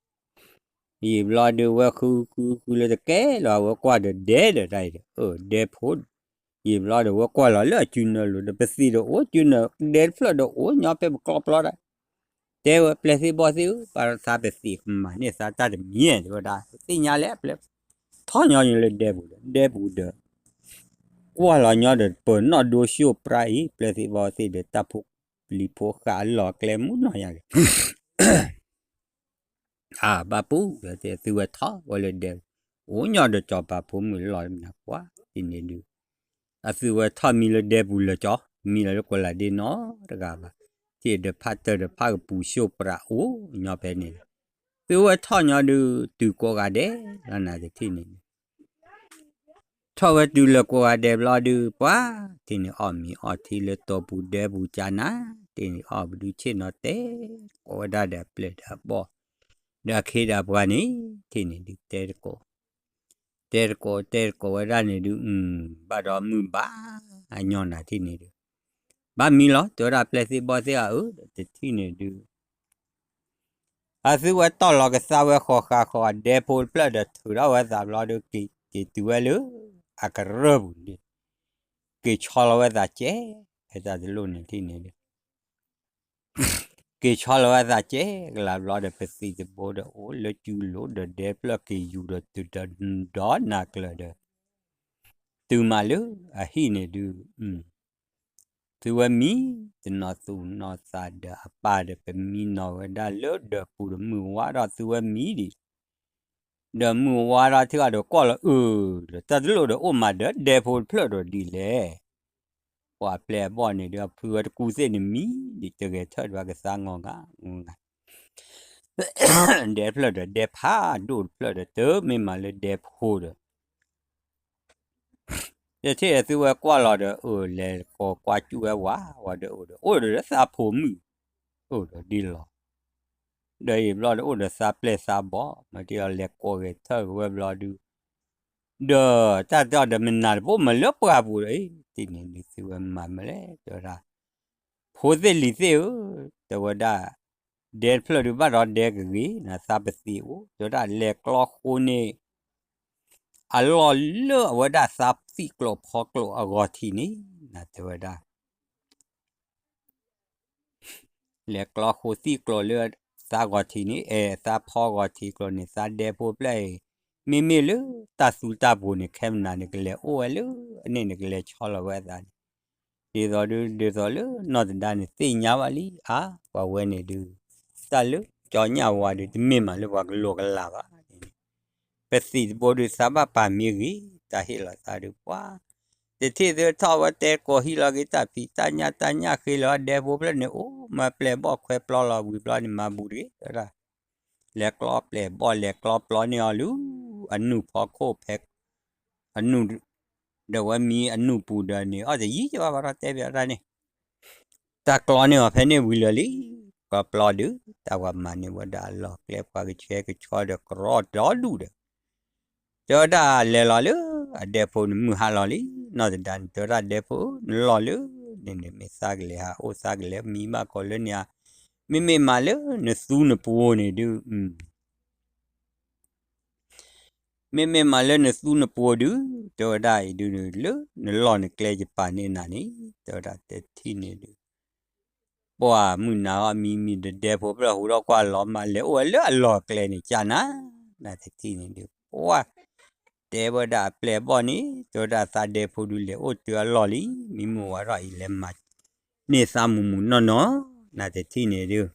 ယံာ်ဘျီဒီးဝဲဃုဃုဃုလၢတကဲလီၤ အဝဲကွၢ်ဒီးဒဲဒီးတၢ်အံၤဒီး အၢ ဒဲဖိ ယံာ်ဘျီဒီးဝဲကွၢ်လီၤလၢအစုနၢလိၤဒီး ပသံးဒီးအိၣ် စုနၢ ဒဲတဖျၢၣ်ဒီးအိၣ်ညီဖဲပကျီပျီတၢ် တဲဝဲပျဲၢ်သ့ၣ်ဘီၣ်သ့ၣ်ဧၢ ပာ်ထီၣ်သးပသံးကမၤန့ၢ်သးတၢ်တမံၤ တဲဝဲဒၣ် သ့ၣ်ညါလဲၣ် ပျဲၢ် ထီၣ်ညီညီလၢဒဲပူၤဒီး ဒဲပူၤဒီး ကွၢ်လီၤညီဒီးပနီၣ်ဒိၣ်စိၣ်ပြးအံၤ ပျဲၢ်သ့ၣ်ဘီၣ်သ့ၣ်ဒီးတၢ်ဖိလံၤဖိဃာ်အလီၢ်အကျဲမုၢ်နီၢ်ယါဒီး အဘၣ်ပူၤ သုဝဲထီၣ်ဝဲလၢဒဲပူၤ အိၣ်ညီဒီးစီၤပၤဖိမုၣ်လီၤမနၤကွၢ် ထံၣ်န့ၣ်ဒုး အသုဝဲထီၣ်မံလၢဒဲပူၤလၢာ်ကၠီ မံလီၤလၢကိးလးဒ့နီတဂၤဘၣ် ထံၣ်ဒီးဖးတၢၢ်ဒီးဖးကပူၤစိၣ်ပြးအိၣ်ညီဖဲန့ၣ် သုဝဲထီၣ်ညီဒုး တုၤကိးဂၤဒဲးလီၤနၤတထံၣ်န့ၣ် ထီၣ်ဝဲတုၤလၢကိးဂၤဒဲးဘျီဒုး ပှၤထံၣ်န့ၣ်အီၣ်မံၤအီထံလၢတိာ်ပူၤဒဲပူၤကၠါနၤ ထံၣ်န့ၣ်အီၣ်ဘဒုးဆ့ၣ်နီၤတဲ ကိးဝဲဒၣ်ဒီးအပျဲၢ်ဒီးအဘီၣ် ဒီးအခ့ဒီးအပှၤန့ၣ် ထံၣ်န့ၣ်ဒုးတဲတကိး တဲတကိးတဲတကိးဝဲဒၣ်န့ၣ်ဒုး ဘၣ်ဒီးမုၢ်ဘၣ် အညီနၤထံၣ်န့ၣ်ဒုး ဘၣ်မံလီၤ တဲဝဲဒၣ်ပျဲၢ်သ့ၣ်ဘီၣ်သ့ၣ်ဧၢ တထံၣ်န့ၣ်ဒုး အသုဝဲတီၢ်လီၤကသါဝဲဃီၤဃာ်ဃီၤ ဒဲဖိတဖျၢၣ်ဒီးထုးထီၣ်ဝဲသးဘျီဒီး က့ၤတုၤဝဲလၢ အကရၢၢ်ပူၤန့ၣ် က့ၤဆီလီၤဝဲသးကဲ ဖဲတၢ်တလိၣ်န့ၣ်ထံၣ်န့ၣ်ဒုး က့ၤဆီလီၤဝဲသးကဲကလးဘျီဒီး ပသံးတဘိဒီးအိၣ်လၢစုလိၤဒီးဒဲဖျၢၣ်က့ၤယူၤဒီးတုၤဒီးဒီနၤကျၢၤဒီး တုၤမးလၢအဟံၣ်န့ၣ်ဒုး သုဝဲမံတနီၤသူၣ်နီၤသးဒီးအပၢ်ဒီး ပမံနီၤဝဲဒၣ်လၢဒၢးပူၤဒီးမုၢ်ဝါထီၣ်သုဝဲမံဒံး ဒီးမုၢ်ဝါထီၣ်ထံၣ်အီၤဒီးကွၢ်လီၤအၢ ဒီးတၢ်တလိၣ်ဒီးအိၣ်မးဒီးဒဲဖိတဖျၢၣ်ဒီးဒ်လဲၣ် ပှၤပျဲၢ်အဘီၣ်န့ၣ်ဒီး ဖုဝဲတကူသ့ၣ်န့ၣ်မံဒံးတဂဲၤထၢၣ်ဒီးပှၤကသါငီၢ်ဂၤ ဒဲဖျၢၣ်ဒီးဒဲဖးဒိၣ်တဖျၢၣ်ဒီး တမ့ၢ်မးလၢဒဲဖိဒီး တထံၣ်သုဝဲကွၢ်လီၤဒီး အၢ လဲၤဃီၤကွၢ်စူၣ်ဝဲဝး ဝဲဒီးအိၣ်ဒီး အိၣ်ဒီးသးဖိမုၣ် အိၣ်ဒီးဒ်လီၤ ဒီးအံၤဘျီဒီးအိၣ်ဒီးသးပျဲၢ်သးဘီၣ် မ့ၢ်တ့ၢ်အီၤလဲၤကိးဂဲၤထၢၣ်က့ၤဝဲဘျီဒုး ဒီးတၢ်တၢ်ဒီးမနၤတဘိမးလၢပှၢ်ပူၤဒီး အံၤ ထံၣ်န့ၣ်ဒုးသုဝဲမၤမလဲၣ် တဲဝဲဒၣ် ဖိသ့ၣ်လံၤသ့ၣ်ဧၢ တဲဝဲဒၣ် ဒဲတဖျၢၣ်ဒုးဘၣ်ဒီးဒဲကဂ့ၤ နသးပသံးအိၣ် တဲဝဲဒၣ်လဲၤကျီဃိန့ၣ် အလီၢ်လၢအဝဲဒၣ်သးသံၣ်ကျိးဖီကျိးအဂီၤထံးန့ၣ် နတဲဝဲဒၣ် လဲၤကျီဃိသံၣ်ကျိးလၢသးဂီၤထံးန့ၣ် အဲၣ်သးဖီဂီၤထံးကျိးန့ၣ် သးဒဲဖိပျဲၢ်အံၤ မ့မ့ၢ်လၢတၢ်သူတၢ်ပူၤန့ၣ် ခဲမနၤန့ၣ် ကလဲၤအိၣ်ဝဲလၢအန့ၣ်န့ၣ် ကလဲၤဆီလီၤဝဲအသးန့ၣ် ဒ်သိးဒုး ဒ်သိးလၢနီၢ်သဒါန့ၣ် သ့ၣ်ညါဘၣ်လံ အါ ပှၤဝဲန့ၣ်ဒုး တၢ်လၢကၠီညၣ်ဝါဒုး တမ့ၢ်မးလၢပှၤကလိာ်ကလးဘၣ်န့ၣ် ပသံးတဘိဒုး သးဘၣ်ပာ်မ့ၢ်ဂ့ၤ တၢ်ဟ့ၣ်လီၤသးဒုးပှၤ တထံၣ်သုထီၣ်ဝဲတဲကိးဟံၣ်လီၤက့ၤတၢ်ဖံးတၢ်ညၣ်တၢ်ညၣ်ဃ့လီၤ ဒဲဖိဖျၢၣ်န့ၣ် အိၣ်မၤပျဲၢ်ဘီၣ်ခွဲပျီလီၤဝံၤဘျီန့ၣ် မၤဘူးတဂ့ၤ တဲဝဲဒၣ် လဲၤကျီပျဲၢ်ဘီၣ်လဲၤကျီပျီန့ၢ်အီၤလၢ အနူၢ်ဖီခိၣ်ဖဲ အနူၢ် ဒီးဝဲမံအနူၢ်ပူၤဒီးန့ၣ် အီၣ်တယံာ်ကဘၣ်ဘၣ်ထီၣ်တဲဘၣ်တၢ်န့ၣ် တၢ်ကျီန့ၢ်အီၤဖဲန့ၣ်ဝံၤလၢာ်လံ ကျီပျီဒုး တၢ်ပှၤမၤန့ၢ်ဝဲဒၣ်အလီၢ်ကျဲပှၤကဆှဲကဆှီဒီးကရီဒီဒူၣ်ဒီး တဲဝဲဒၣ်လဲၤလီၤလၢအဒဲဖိန့ၣ်မုၢ်ဟါလီၤလံ နီၢ်သဒါန့ၣ် တဲဝဲဒၣ်ဒဲဖိ နလီၤလၢ န့ၣ်န့ၣ်မ့ၢ်သးကလဲၤဟးအိၣ်သးကလဲၤမံဘၣ်ကိးလၢန့ၣ်ဧါ မ့မ့ၢ်မးလၢနသူနပူၤန့ၣ်ဒုး မ့မ့ၢ်မးလၢနသူနပူၤဒုး တဲဝဲဒၣ်အံၤဒုး လၢနလီၢ်နကျဲယပာ်န့ၢ်နၤန့ၣ် တဲဝဲဒၣ်တထံၣ်န့ၣ်ဒုး ပှၤမုၢ်နၤဟီၣ်မံမံဒီးဒဲဖိဖျၢၣ်ဟူထီၣ်ကွၢ်လီၤမးလဲၤအိၣ်ဝဲလၢအလီၢ်ကျဲန့ၣ် ကနၤ နတထံၣ်န့ၣ်ဒုး ပှၤ တဲဝဲဒၣ်အပျဲၢ်အဘီၣ်န့ၣ် တဲဝဲဒၣ်သးဒဲဖိဒုးလဲၤအိၣ်တုၤအလီၢ်လံ မံမုၢ်ဝါထီၣ်အံၤလဲၤမၤန့ၢ်သးမုၢ်မုၢ်နီၢ်နီၢ် နတထံၣ်န့ၣ်ဒုး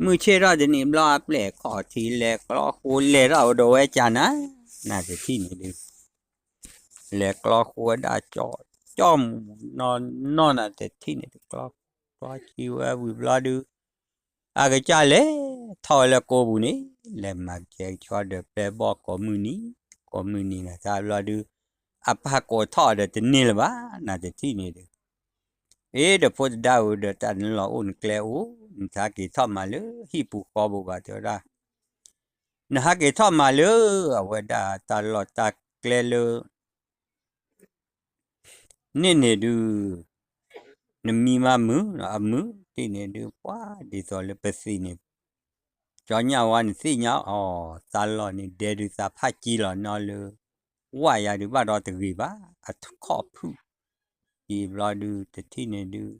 မုၢ်ဆ့ၣ်ထီၣ်တနံၤဘျီအပျဲၢ်ခီၣ်ထံးလဲၤကျီဃိလဲၤထီၣ်ဒီးဝဲကနၤ နတထံၣ်န့ၣ်ဒုး လဲၤကျီဃိဝဲဒၣ်ကၠီ ကၠီမုၢ်မုၢ်နီၢ်နီၢ် နတထံၣ်န့ၣ်ဒုး ကျီ ကျီဆံဝဲဝံၤဘျီဒုး အကစၢ်လဲၤထီၣ်ဝဲလၢကိးပူၤန့ၣ် လဲၤမၤကဲကဆှီဒီးပျဲၢ်ဘီၣ်ကိးမုၢ်နံၤ ကိးမုၢ်နံၤနၤတၢ်ဘျီဒုး အပၢ်ကိးထီၣ်ဒီးတန့ၢ်လၢၤဘၣ် နတထံၣ်န့ၣ်ဒုး အ့ ဒီးဖိသဒါဧၢဒီးတၢ်နလီၢ်အိၣ်နကျဲအိၣ် နတဟးက့ၤထီၣ်မၤလၢဟံၣ်ပူၤဃီပူၤဘၣ် တဲဝဲဒၣ် နဟးက့ၤထီၣ်မၤလၢအဝဲဒၣ်တၢ်လီၢ်တၢ်ကျဲလၢ န့ၣ်န့ၣ်ဒုး နမံမးမုာ် အမုာ် တထံၣ်န့ၣ်ဒုး ပှၤဒ်သိးလၢပသံးန့ၣ် ကၠီညၣ်ဝါန့ၣ်သ့ၣ်ညါအီၤ သးလီၢ်န့ၣ် ဒဲဒုးသးဖးက့လီၤနီၤလၢ ဝၣ်ယၤဒုးဘၣ်ဒီးတဂ့ၤဘၣ် အခီၣ်ဖုၣ်, ယံာ်ဘျီဒုးတထံၣ်န့ၣ်ဒုး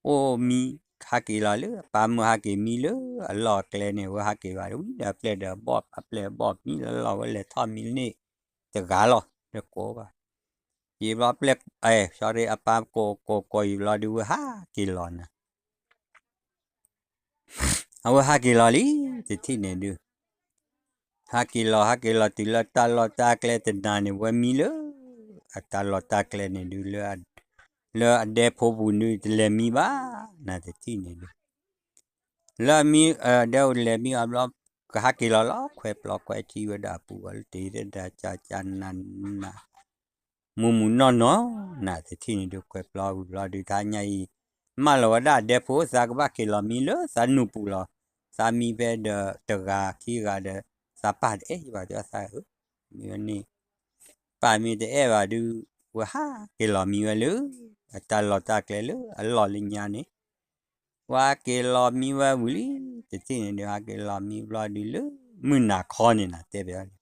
အိၣ်မံ ဟးက့ၤလီၤလၢ အပၢ်မုၢ်ဟးက့ၤမံလၢအလီၢ်အကျဲန့ၣ် ဝဲဟးက့ၤဘၣ်ဝံၤဒီးအပျဲၢ်ဒီးအဘီၣ် အပျဲၢ်ဘီၣ်မံလၢလီၢ်ဝဲလဲၤထီၣ်မံလၢန့ၣ် တဂၤလီၤ တကိးဘၣ်, ယံာ်ဘျီပျဲၢ် sorry အပၢ်ကိးကိးကိးယံာ်ဘျီဒုးဝဲဟးက့ၤလီၤနၤ အဝဲဟးက့ၤလီၤလံ တထံၣ်န့ၣ်ဒုး ဟးက့ၤလီၤ ဟးက့ၤလီၤတုၤလၢတၢ်လီၢ်တၢ်ကျဲတနၤန့ၣ် ဝဲမံလၢ အတၢ်လီၢ်တၢ်ကျဲန့ၣ်ဒုး လၢအဒဲဖိပူၤဒုး တလဲၤမံဘၣ် နတထံၣ်န့ၣ်ဒုး လၢအမံ ဒဲအိၣ်တလဲၤမံအဘျီ ကဟးက့ၤလီၤလီၤ ခွဲးပျီခွဲးထံဝဲဒၣ်အပူၤ အလီၤတ့ၤသဒၣ်ကၢ်ကၢ်နးနး မူမူနီၢ်နီၢ် နတထံၣ်န့ၣ်ဒုး ခွဲးပျီဝံၤဘျီဒုး တဟါညါအံၤ မၢလီၤဝဲဒၣ်အဒဲဖိ သးကဘၣ်က့ၤလီၤမံလၢသးနူၢ်ပူၤလီၤ, သးမံဖဲဒီးတဂၤခံဂၤဒီး သးပၢ်တအဲၣ်ယဘၣ် တဲသးဧၢ, မ့ၢ်ဝဲန့ၣ် ပၢ်မ့ၢ်တအဲၣ်ဘၣ်ဒုး ဝဲဟးက့ၤလီၤမံဝဲလၢ အတၢ်လီၢ်တၢ်ကျဲလၢအလီၢ်လၢညါန့ၣ် ဝဲဟးက့ၤလီၤမံဝဲဝံၤလံ, တထံၣ်န့ၣ်ဒုး ဟးက့ၤလီၤမံဘျီဒုးလၢ မုၢ်နၤခီန့ၣ်နၤတဲဘၣ်န့ၣ်,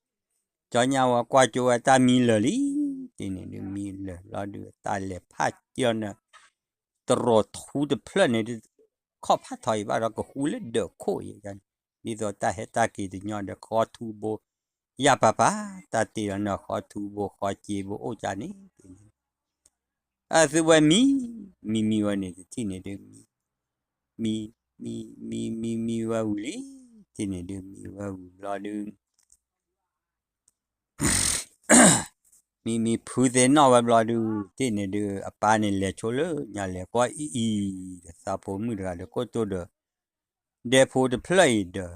ကၠီညါဝါကွၢ်ကၠိဝဲတၢ်မံလၢာ်လံ, တထံၣ်န့ၣ်ဒုးမံလၢာ်ဘျီဒုး တၢ်လဲၤဖးကၠီန့ၣ် တရိာ်ထူတဖျၢၣ်န့ၣ်ဒုး ခီၣ်ဖးထီၣ်အံၤဘၣ်ဒီးကဃူလၢဒၢးခိၣ်အံၤန့ၣ်, ဒ်သိးတၢ်ဟဲတၢ်က့ၤတညီဒီးဃီထူဘိ ယၢ်ပၤပၤ, တၢ်တ့လီၤန့ၣ်ဃီထူဘိဃီစ့ဘိအိၣ်ကၠန့ၣ် အသုဝဲမံ, မံမံဝဲန့ၣ် တထံၣ်န့ၣ်ဒုး မံ, မံ, မံ, မံ, မံမံဝဲဝံၤလံ, တထံၣ်န့ၣ်ဒုး မံဝဲဝံၤဘျီဒုး မံမံဖုသ့ၣ်နီၣ်ဝဲဘျီဒုး တထံၣ်န့ၣ်ဒုး အပၢ်န့ၣ်လဲၤဆိလၢညါလဲၤကွၢ်အံၤအံၤဒီး သးဖိမုၣ်တဂၤဒီးကိၣ်တိၢ်ဒီး ဒဲဖိတဖျၢၣ်အံၤဒီး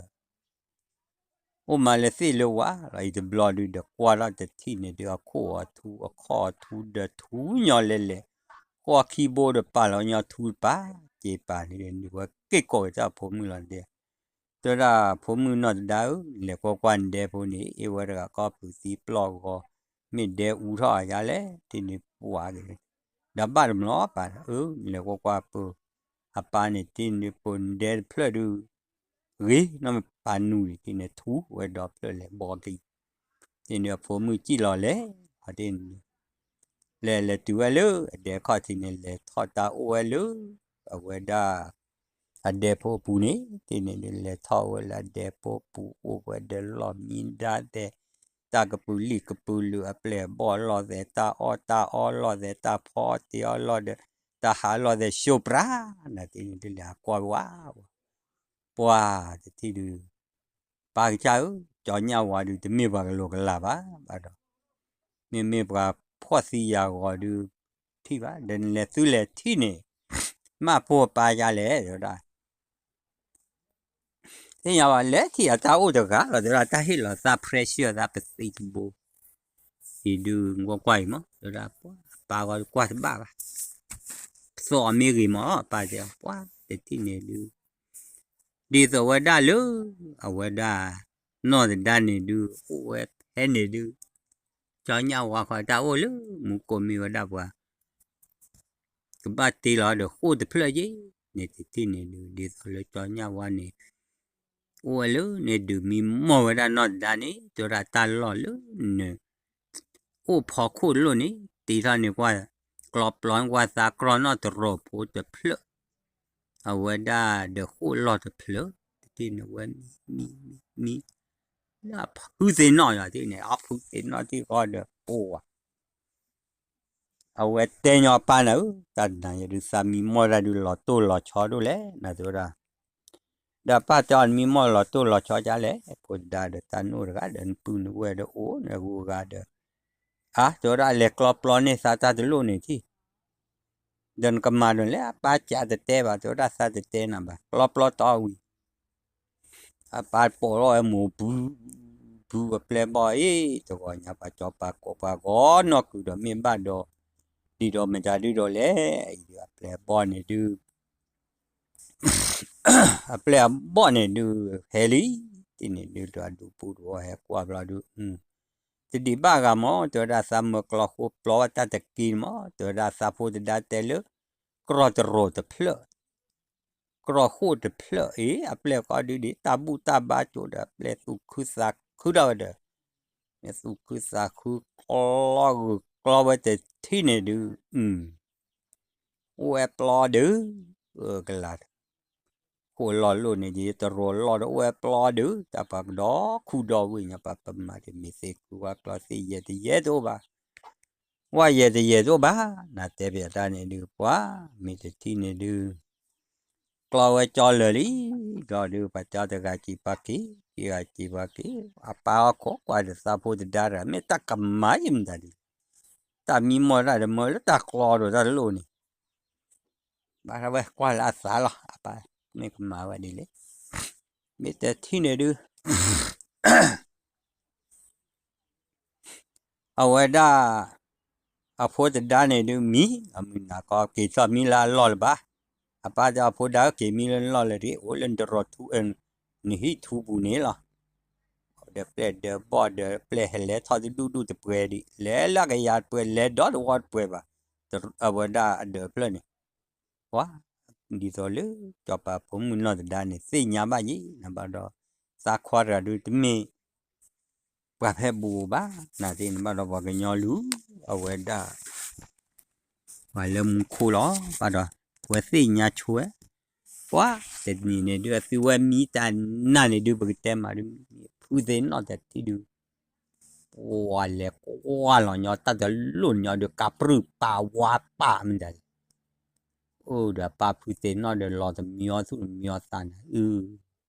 အိၣ်မးလၢသ့ၣ်လၢဝါလီၤ, အံၤတဘျီဒုးဒီးကွၢ်ထီၣ်တထံၣ်န့ၣ်ဒုး အခိၣ်အထူအခီၣ်အထူဒီးထူညီလဲလဲၣ်, ဃီခံဘိဒီးပာ်လီၤညီထူတပၤ, က့ၤပာ်န့ၣ်ဒုး ဝဲက့ၢ်ကိးက့ၤတၢ်ဖိမုၣ်လီၤဒဲး, တဲဒၣ်ဖိမုၣ်နီၢ်တဒါဧၢ, လဲၤကွၢ်ကွၢ်နဒဲဖိန့ၣ် အ့ၣ်ဝဲတဂၤကီၢ်ပူၤသံပျီၢ်ဂီၤ, မ့ၢ်ဒဲအူထီၣ်အယါလဲၣ် တထံၣ်န့ၣ်ပှၤက့ၤ, ဒီးဘၣ်တဘျီပာ်, အၢ လဲၤကွၢ်ကွၢ်ပၢ်, အပၢ်န့ၣ် တထံၣ်န့ၣ်ဒုး ပၢ်နဒဲတဖျၢၣ်ဒုး ဂ့ၤနီၢ်မ့ၢ်ပာ်နူၤန့ၣ် တထံၣ်န့ၣ်ထူဝဲဒီဖျၢၣ်လဲၤဘီက့ၤ, တထံၣ်န့ၣ်အဖိမုၣ်စံၣ်လီၤလဲၤ, လဲၤလဲၤတုၤဝဲလၢ အဒဲခီၣ်ထံးန့ၣ် လဲၤထီၣ်တၢ်အိၣ်ဝဲလၢ အဝဲဒၣ် အဒဲဖိအပူၤန့ၣ် တထံၣ်န့ၣ်ဒုး လဲၤထီၣ်ဝဲလၢအဒဲဖိအပူၤ အိၣ်ဝဲဒီးလီၢ်မံဒါသဲး တၢ်ကပုာ်လံၢ်ကပုာ်လုာ် အပျဲၢ်အဘီၣ်လီၢ်သဲး တၢ်အီၣ်တၢ်အီလီၢ်သဲး တၢ်ဖီတ့ၢ်အီၣ်လီၢ်ဒီး တၢ်ဟးလီၢ်သဲး ရှုံးပြါ နတထံၣ်န့ၣ်ဒုး လဲၤဟးကွၢ်ဝဲဝဲ ပှၤတထံၣ်ဒုး ပၢ်ကစၢ်ဧၢ, ကၠီညၣ်ဝါဒုး တမ့ၢ်ပှၤကလီကလးဘၣ်, ဘၣ်ဒီး မ့မ့ၢ်ပှၤဖှီၣ်သံယာ်ဂီၤဒုး ထံၣ်ဘၣ်, ဒီးနလဲၤသုလဲၤထံၣ်န့ၣ် မ့ၢ်ဖိအပၢ်ယါလဲၣ် တဲဝဲဒၣ် သ့ၣ်ညါဘၣ် လဲၤထံၣ်အတၢ်အိၣ်တဂၤလီၤ တဲဝဲဒၣ် တၢ်ဟ့ၣ်လီၤသး pressure သးပသံတဘိ အံၤဒုး ကွၢ်ကွၢ်အံၤမး တဲဝဲဒၣ် ပှၤအပၢ်ဂီၢ်ကွၢ်တဘၣ်ဘၣ်, ပသီၣ်အီၤမ့ၢ်ဂ့ၤမး အပၢ်တဲ ပှၤတထံၣ်န့ၣ်ဒုး ဒ်သိးဝဲဒၣ်လၢ အဝဲဒၣ် နီၢ်သဒါန့ၣ်ဒုး အိၣ်ဝဲဖဲန့ၣ်ဒုး ကၠီညၣ်ဝါဃီတၢ်အိၣ်လၢ မူကိးမ့ၢ်ဝဲဒၣ်ပှၤ ကဘၣ်တ့လီၤဒီးဃိၣ်တဖျၢၣ်ယ့ၣ်န့ၣ် တထံၣ်န့ၣ်ဒုး ဒ်သိးလၢကၠီညၣ်ဝါန့ၣ် အိၣ်ဝဲလၢန့ၣ်ဒုး မံမီၢ်ဝဲဒၣ်နီၢ်သဒါန့ၣ် တဲဝဲဒၣ်တၢ်လီၢ်လၢန အိၣ်ဖီခိၣ်တလိၣ်န့ၣ် တ့ထီၣ်န့ၢ်ကွၢ် ကျီပျီကွၢ်သးကြီနီၢ်တရိာ်ဖိတဖျၢၣ် အဝဲဒၣ်ဒီးဃိၣ်လီၢ်တဖျၢၣ် တထံၣ်န့ၣ်ဝဲမံ မံ မံ မံ လၢအဖုသ့ၣ်နီၣ်ယၤ တထံၣ်န့ၣ် အဖုသ့ၣ်နီၣ်ထံၣ်ဃီဒီးပှၤ အဝဲတဲညီပၢ်နၤဧၢ, တၢ်တနၤယဲဒုးသးမံမီၢ်တၢ်ဒုးလီၤတိၢ်လီၤဆီဒိၣ်လဲၣ် နၤတဲဝဲဒၣ် ဒီးပၢ်တဲအီၤ နမံမီၢ်လီၤတိၢ်လီၤဆီဒ်လဲၣ်, ဖိသဒါဒီးတၢ်နိၣ်တဂၤဒီး နပုၢ်နဝဲၢ်ဒီးအိၣ်နဂုၤဂၤဒီး အါ တဲဝဲဒၣ် လဲၤကျီပျီန့ၢ်သးတၢ်တလိၣ်န့ၣ်ထံၣ်, ဒီးနကမၤဒိးလဲၣ် အပၢ်ကးတတဲဘၣ် တဲဝဲဒၣ် သးတတဲနၤဘၣ် ကျီပျီတီဝံၤ အပၢ်ပိာ်ထီၣ်ဝဲမိၢ်ဘု ဘုအပျဲၢ်ဘီၣ်အံၤ တဂီၤညါပှၤကၠီပှၤကိးပှၤဂီၤနီၢ်ကုာ်ဒီးမ့ၢ်ဘၣ်ဒီး ဒ်ဒီးမတၤဒုဒီးလဲၣ် အံၤဒုးအပျဲၢ်အဘီၣ်န့ၣ်ဒုး အပျဲၢ်အဘီၣ်န့ၣ်ဒုး ဟဲလံ, တထံၣ်န့ၣ်ဒုး ဒီးအဒူပူၤတဝီဟဲကွၢ်ဘျီဒုး တဒံးဘၣ်ဂၤမး တဲဝဲဒၣ် သးမၢကျီဃိပျီဝဲတၢ်တက့ၢ်မး တဲဝဲဒၣ် သးဖိသဒါတဲလၢ ကြီတရိာ်တဖျၢၣ် ကီၢ်ခိၣ်တဖျၢၣ်အံၤ အပျဲၢ်ကီဒုးဒ် တၢ်ဘူၣ်တၢ်ဘါကၠိဒီး အပျဲၢ်သူၣ်ခုသးခုထီၣ်ဝဲဒီး မ့ၢ်သူၣ်ခုသးခု ကျီဂုာ်ကျီဝဲတထံၣ်န့ၣ်ဒုး အိၣ်ဝဲပျီဒုး ကလၤ ခိၣ်လီၢ်လိၣ်န့ၣ် ယတရိၤလီၢ်ဒီး အိၣ်ဝဲပျီဒုး တၢ်ပှၤကဒီခူဒီဝ့ၢ်ညါ ပှၤပမၤတမ့ၢ်သ့ၣ်ခုဝါကျီသ့ၣ်ယဲၢ်တယဲၢ်တအိၣ်ဘၣ် ဝဲယဲၢ်တယဲၢ်တအိၣ်ဘၣ် နတဲပျးတၢ်န့ၣ်ဒုး ပှၤ မ့ၢ်တထံၣ်န့ၣ်ဒုး ကျီဝဲကၠီလၢာ်လံ ဒီးဒုး ပှၤကၠီတဂၤက့ၤပှၤက့ၤ က့ၤဂၤက့ၤပှၤက့ၤ အပၢ်အီၣ်ခိးကွၢ်ဒီးသးဖိတဒါတဂၤ မ့ၢ်တၢ်ကမၤယံၤမတၤဒ်လဲၣ် တၢ်မံမီၢ်တၢ်တမၢလၢတၢ်ကျီဒိၣ်တၢ်တလိၣ်န့ၣ် ဘၣ်ဝဲကွၢ်လၢအသးလီၤ အပၢ် မ့ၢ်ကမၤဝဲဒ်လဲၣ် မ့ၢ်တထံၣ်န့ၣ်ဒုး အဝဲဒၣ် အဖိတဒါန့ၣ်ဒုးမံ အမုၢ်နၤခီက့ၤထီၣ်မံလၢအလီၢ်လၢၤဘၣ်. အပၢ်တဲအဖိဒါဧၢ က့ၤမံလၢနလီၢ်လၢၤတဂ့ၤ အိၣ်လၢနတရီၤထူ နဟံၣ်ထူပူၤန့ၣ်လီၤ. ဒီးပျဲၢ်ဒၢးဘီၣ်ဒီးပျဲၢ်ဟဲလဲၤထီၣ်တဒူၣ်ဒူၣ်တပှဲၤဒံး လဲၤလၢကယၤတပှဲၤ လဲၤဒီတဝီတပှဲၤဘၣ်. အဝဲဒၣ်အဒၢးဖျၢၣ်န့ၣ် ပှၤ ဒ်သိးလၢ ကၠီၤပၤဖိမုၣ်နီၢ်သဒါန့ၣ် သ့ၣ်ညါဘၣ်ယံၤ နဘၣ်ဒီး သးခွါတဂၤဒုးတမ့ၢ် ပှၤဖဲဘူးဘၣ် နသ့ၣ်န့ၣ်ဘၣ်ဒီးပှၤကညီလူၤ အဝဲဒၣ် ပှၤလၢမူခိၣ်လီၤ ဘၣ်ဒီး ဝဲသ့ၣ်ညါဆိဝဲ ပှၤ တနံၤန့ၣ်ဒုး အသုဝဲမံတၢ်နးန့ၣ်ဒုး ပကတဲမးဒုး ဖုသ့ၣ်နီၣ်တထံၣ်ဒုး ပှၤလဲၤကွၢ်လီၤညီ တၢ်တလိၣ်ညီဒုး ကးပြုၢ်ပာ်ဝါပာ်မတၤလဲၣ် အိၣ်ဒီးပၢ်ဖုသ့ၣ်နီၣ်ဒီး လီၤတမံၤအီသူၣ်တမံၤအီသးနၤ အု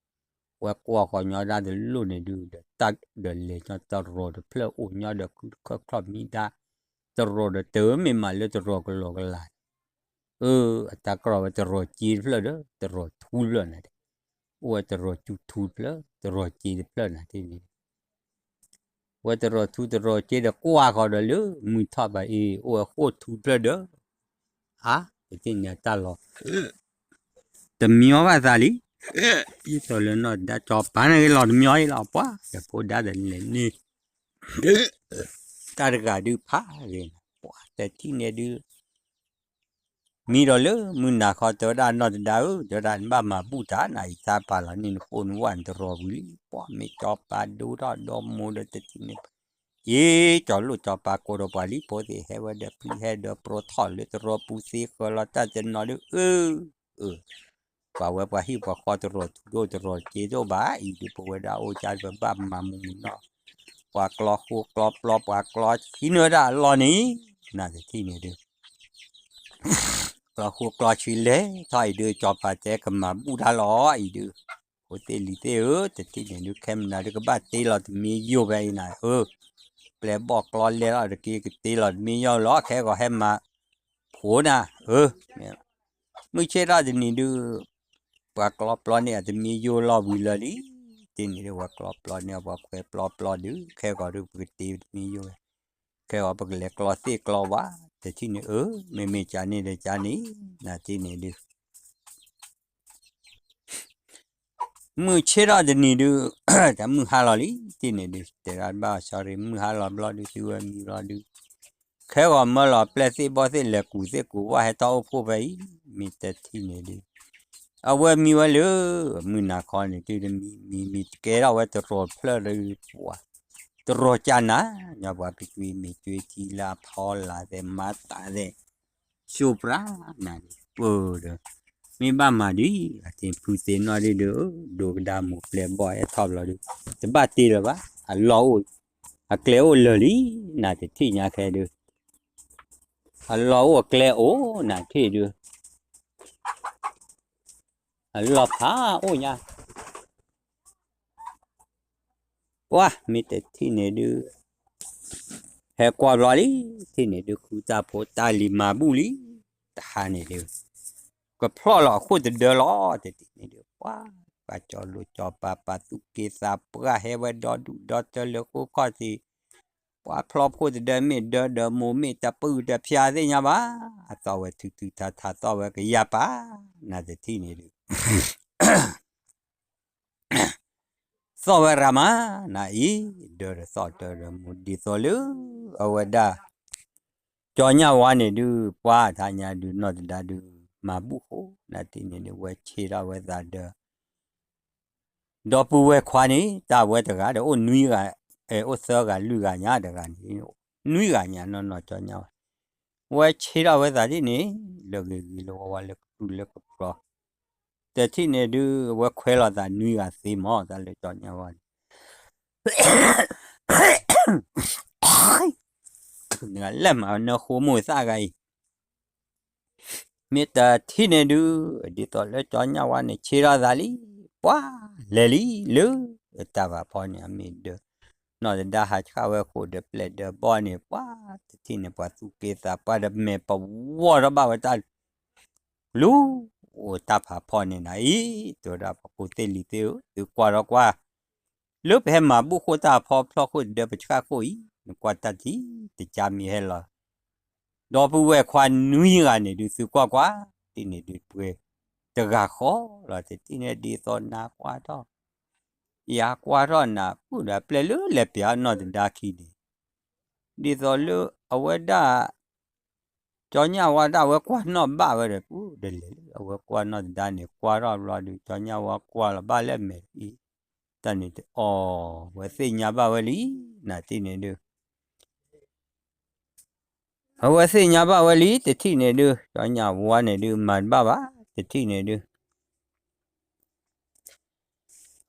ဝဲကွၢ်ဃီညီတၢ်တလိၣ်န့ၣ်ဒုး ဒီးတၢ်ဒီးလဲၤညီတရီၤတဖျၢၣ်အိၣ်ညီဒီး ခုတခၢၣ်ချီၣ်မံဒါ တရီၤဒီးတမ့ၢ်မးလၢတရီၤကလီကလၤ အၢ အတၢ်ကြၢးဝဲတရီၤစ့တဖျၢၣ်ဒီး တရီၤထူတဖျၢၣ်နၤဒဲး အိၣ်ဝဲတရီၤစူထူတဖျၢၣ် တရီၤစ့တဖျၢၣ်နၤဒဲးန့ၣ် ဝဲတရီၤထူတရီၤစ့ဒီးကွၢ်ဃီဒီးလၢ မုၢ်ထီၣ်ဘၣ်အံၤ အိၣ်ဝဲဃိၣ်ထူတဖျၢၣ်ဒီး အါ ပသ့ၣ်ညါတၢ်လီၤ တမံၤအီဘၣ်သးလံ ဒ်သိးလၢနီၢ်သဒါကၠီၤပၤန့ၣ်ဂ့ၤလီၤတမံၤအံၤလီၤ ပှၤ ဒီးဖိဒါတလဲၤန့ၣ် တၢ်တဂၤဒုးဖးဂ့ၤ ပှၤတထံၣ်န့ၣ်ဒုး မံဒီးလၢမုၢ်နၤခီတဲဝဲဒၣ်နီၢ်သဒါဧၢ တဲဝဲဒၣ်နဘၣ်မၤဘူၣ်တၢ်နအံၤသးပာ်လီၤန့ၢ်နဃိနဝၣ်နတရီၤဝံၤလံ ပှၤမ့ၢ်ကၠီၤပၤဒိထီၣ်ဒီးမိၢ်ဒီးတထံၣ်န့ၣ် အ့ ကၠီၤလိၣ်ကၠီၤပၤကိးဒီးပှၤလံ ဖိသ့ၣ်ဟဲဝဲဒီးဖုဟဲဒီးပြီထီၣ်လၢတရီၤပူၤသ့ဃၢၤလီၤတၢ်တနီၤဒုး အၢ အၢ ပှၤဝဲပှၤဟံၣ်ပှၤဃီတရီၤထူဒိၣ်တရီၤစ့ဒိၣ်ဘၣ် အံၤဒုးပဝဲဒၣ်အိၣ်ကၢ်ဒုး ပဘၣ်မၤမုာ်မုာ်နီၢ် ပှၤကျီဃိကျီပျီ ပှၤကျီဆံနၢတၢ်အလီၢ်န့ၣ် နတထံၣ်န့ၣ်ဒုး ကျီဃိကျီဆံလဲၤထီၣ်အံၤဒုး ကၠီၤပၤတဲကမၤဘူၣ်တၢ်လီၤအံၤဒုး ဖိသ့ၣ်လံၤသ့ၣ်ဧၢ တထံၣ်န့ၣ်ဒုး ခဲမနၤဒုး ကဘၣ်တ့လီၤတမံယိာ်ဖဲအံၤနၤ အၢ ပျဲၢ်ဘီၣ်ကျီလဲၤလီၤတက့ၢ် ကတ့လီၤတမံယိာ်လီၤ ခဲဂီၤဟဲမၤ ဖိနၤ အၢ မုၢ်ဆ့ၣ်ထီၣ်တနံၤဒုး ပှၤကျီပျီန့ၢ်အတမံယိာ်လီၤဝံၤလၢာ်လံ တထံၣ်န့ၣ်ဒုး ပှၤကျီပျီန့ၢ်ပှၤခွဲးပျီပျီဒုး ခဲဂီၤဒုး ပကတ့တမံယိာ်ဝဲ ခဲဂီၤပကလဲၤကျီသ့ၣ်ကျီဝါ တထံၣ်န့ၣ် အၢ မ့မ့ၢ်ကန့ၣ်ဒီးကန့ၣ် နတထံၣ်န့ၣ်ဒုး မုၢ်ဆ့ၣ်ထီၣ်တနံၤဒုး တၢ်မုၢ်ဟါလီၤလံ တထံၣ်န့ၣ်ဒုး တဲဒၣ်တဘၣ် sorry မုၢ်ဟါလီၤဘျီဒုး သုဝဲမံဘျီဒုး ခဲဂီၤမၢလီၤပျဲၢ်သ့ၣ်ဘီၣ်သ့ၣ်လဲၤကူၣ်သ့ၣ်ကူၣ်ဝၣ်ဟဲထီၣ်အိၣ်ဖှိၣ်ဖဲအံၤ မ့ၢ်တထံၣ်န့ၣ်ဒုး အဝဲမံဝဲလၢ မုၢ်နၤခီန့ၣ်ဒုး တမံၤမံၤမံၤတကဲထီၣ်ဝဲတရီၤဖျၢၣ်ဒုး ပှၤ တရီၤကၢ်နၤ ညီပှၤကကွံမ့ၢ်ကွံထံလၢအဖီလာ်သဲးမၤတၢ်သဲး စိပြၢနၤန့ၣ် ပၢၢ်ဒီး မ့ၢ်ဘၣ်မၤဒ် အသ့ၣ်ဖုသ့ၣ်နီၣ်ဒ်ဒီး ဒိကဒါမိၢ်ပျဲၢ်ဘီၣ်အဲၣ်ထီၣ်ဘျီဒုး တဘၣ်တ့လၢၤဘၣ် အလီၢ်အိၣ် အကျဲအိၣ်လၢာ်လံ နတထံၣ်ညါခဲဒုး အလီၢ်အိၣ်အကျဲအိၣ် နထံၣ်ဒုး အလီၢ်ဖးအိၣ်ညါ ပှၤမ့ၢ်တထံၣ်န့ၣ်ဒုး ဟဲကွၢ်ဘျီလံ ထံၣ်န့ၣ်ဒုး ဃုတၢ်ဖိတၢ်လံၤမၤဘူၣ်လံ တဟါန့ၣ်ဒုး ကဖျီၣ်လီၤအခိၣ်တဒၢလီၤ တထံၣ်န့ၣ်ဒုး ပှၤ ပှၤကၠီၤလိာ်ကၠီၤပၤ ပှၤသူၣ်က့သးပှၢ် ဟဲဝဲဒီဒူၣ်ဒီတၢလၢဃိခီၣ်ထံး ပှၤဖျီခိၣ်တဒၢမ့ၢ်ဒၢဒီးမိၢ်မ့ၢ် တပုၢ်တဖျါသ့ၣ်ညါဘၣ် အသီၣ်ဝဲထုထုထါထါ သီၣ်ဝဲကယၤပၤ နတထံၣ်န့ၣ်ဒုး သီၣ်ဝဲရၤမး နအံၤ ဒၢဒီးသီၣ်တၢ်ဒီးမိၢ်ဒ်သိးလၢ အဝဲဒၣ် ကၠီညၣ်ဝါန့ၣ်ဒုး ပှၤတဟါညါဒုး နီၢ်သဒါဒုး မၤဘူၣ်ဃိ နတထံၣ်န့ၣ်ဒုး ဝဲဆ့ထီၣ်ဝဲသးဒီး ဒီပုၢ်ဝဲၢ်ခွါန့ၣ် တၢ်ဝဲတဂၤဒီး အိၣ်နွံဂၤ, အဲ အိၣ်သၢဂၤလွံၢ်ဂၤညါတဂၤန့ၣ်, နွံဂၤညါနီၢ်နီၢ်ကၠီညါဝါ, ဝဲဆ့ထီၣ်ဝဲသးဒ်န့ၣ် လၢဂ့ၤဂ့ၤလၢဝါဝါလၢကပြုၢ်လၢကပြီၤ, တထံၣ်န့ၣ်ဒုး ဝဲခွဲးလီၤသးနွံဂၤသ့မး တၢ်လၢကၠီညါဝါန့ၣ် နလဲၤမၤနၢဃိမိၢ်သၣ်ဂၤအံၤ မ့ၢ်တထံၣ်န့ၣ်ဒုး ဒ်သိးလၢကၠီညါဝါန့ၣ် ဆ့ထီၣ်သးလံ, ပှၤလဲၤလံလၢတၢ်ဖးဖီန့ၣ် အမ့ၢ်ဒၢး, နီၢ်သဒါဟးဆှၣ်ဝဲဃိာ်ဒီးပျဲၢ်ဒီးဘီန့ၣ် ပှၤတထံၣ်န့ၣ် ပှၤသူၣ်က့သးပှၢ်ဒီးမဲာ်ပဝီၢ်ထီၣ်ဘၣ်ဝဲတၢ် လူၤအိၣ်တၢ်ဖးဖီန့ၣ်နၤအံၤ, တဲဝဲဒၣ်ပှၤဖိသ့ၣ်လံၤသ့ၣ်ဧၢ, သုကွၢ်ထီၣ်ကွၢ်, လၢပဟဲမၤဘူၣ်ဃိတၢ်ဖီဖျီၣ်ဃိာ်ဒီးပဆှၣ်ဃိာ်အံၤ, နကွၢ်တၢ်ထံၣ်တကါမ့ၢ်ဟဲလီၤ, ဒီပုၢ်ဝဲၢ်ခွါနွံဂၤန့ၣ်ဒုး သုကွၢ်ကွၢ်, တထံၣ်န့ၣ်ဒုးပှဲၤတဂၤဃီလီၤ, တထံၣ်န့ၣ်ဒ်သိးနၤကွၢ်ထီၣ် ယၤကွၢ်ထီၣ်နၤ ပုၢ်ဒီးပျဲၢ်လၢလဲၤပျးနီၢ်သဒါခံန့ၣ်, ဒ်သိးလၢအဝဲဒၣ် ကၠီညါဝါဒၣ်ဝဲကွၢ်နီၣ်ဘၣ်ဝဲဒီး ပုၢ်ဒီးလဲၤလၢအဝဲကွၢ်နီၢ်သဒါန့ၣ် ကွၢ်ထီၣ်ဘျီဒုး ကၠီညါဝါကွၢ်လီၤဘၣ်လၢမဲာ်အံၤ, တၢ်န့ၣ်အီၤ ဝဲသ့ၣ်ညါဘၣ်ဝဲလံ, နတထံၣ်န့ၣ်ဒုး အဝဲသ့ၣ်ညါဘၣ်ဝဲလံ, တထံၣ်န့ၣ်ဒုး ကၠီညါဝါန့ၣ်ဒုး မၤတဘၣ်ဘၣ်, တထံၣ်န့ၣ်ဒုး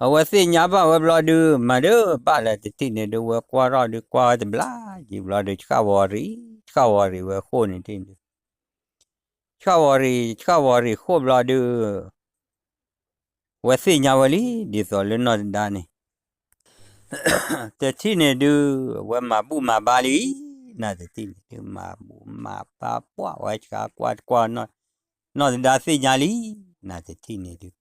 အဝဲသ့ၣ်ညါဘၣ်ဝဲဘျီဒုး မၤတဘၣ်လၢၤ, တထံၣ်န့ၣ်ဒုး ဝဲကွၢ်ထီၣ်ဒုး ကွၢ်ဝဲတဘျီကံဘျီဒုး ဆှၣ်ဝီၤရံၣ်, ဆှၣ်ဝီၤရံၣ်ဝဲဃိာ်န့ၣ်တထံၣ်န့ၣ်ဒုး ဆှၣ်ဝီၤရံၣ်, ဆှၣ်ဝီၤရံၣ်ဃိာ်ဘျီဒုး ဝဲသ့ၣ်ညါဝဲလံ, ဒ်သိးလၢနီၢ်သဒါန့ၣ် တထံၣ်န့ၣ်ဒုး ဝဲမၤဘူၣ်မၤဘါလံ, နတထံၣ်န့ၣ်ဒုး မၤဘူၣ်မၤဘါပှၢ်ဝဲဆှါကွၢ်တကွၢ် နီၢ်သဒါသ့ၣ်ညါလံ, နတထံၣ်န့ၣ်ဒုး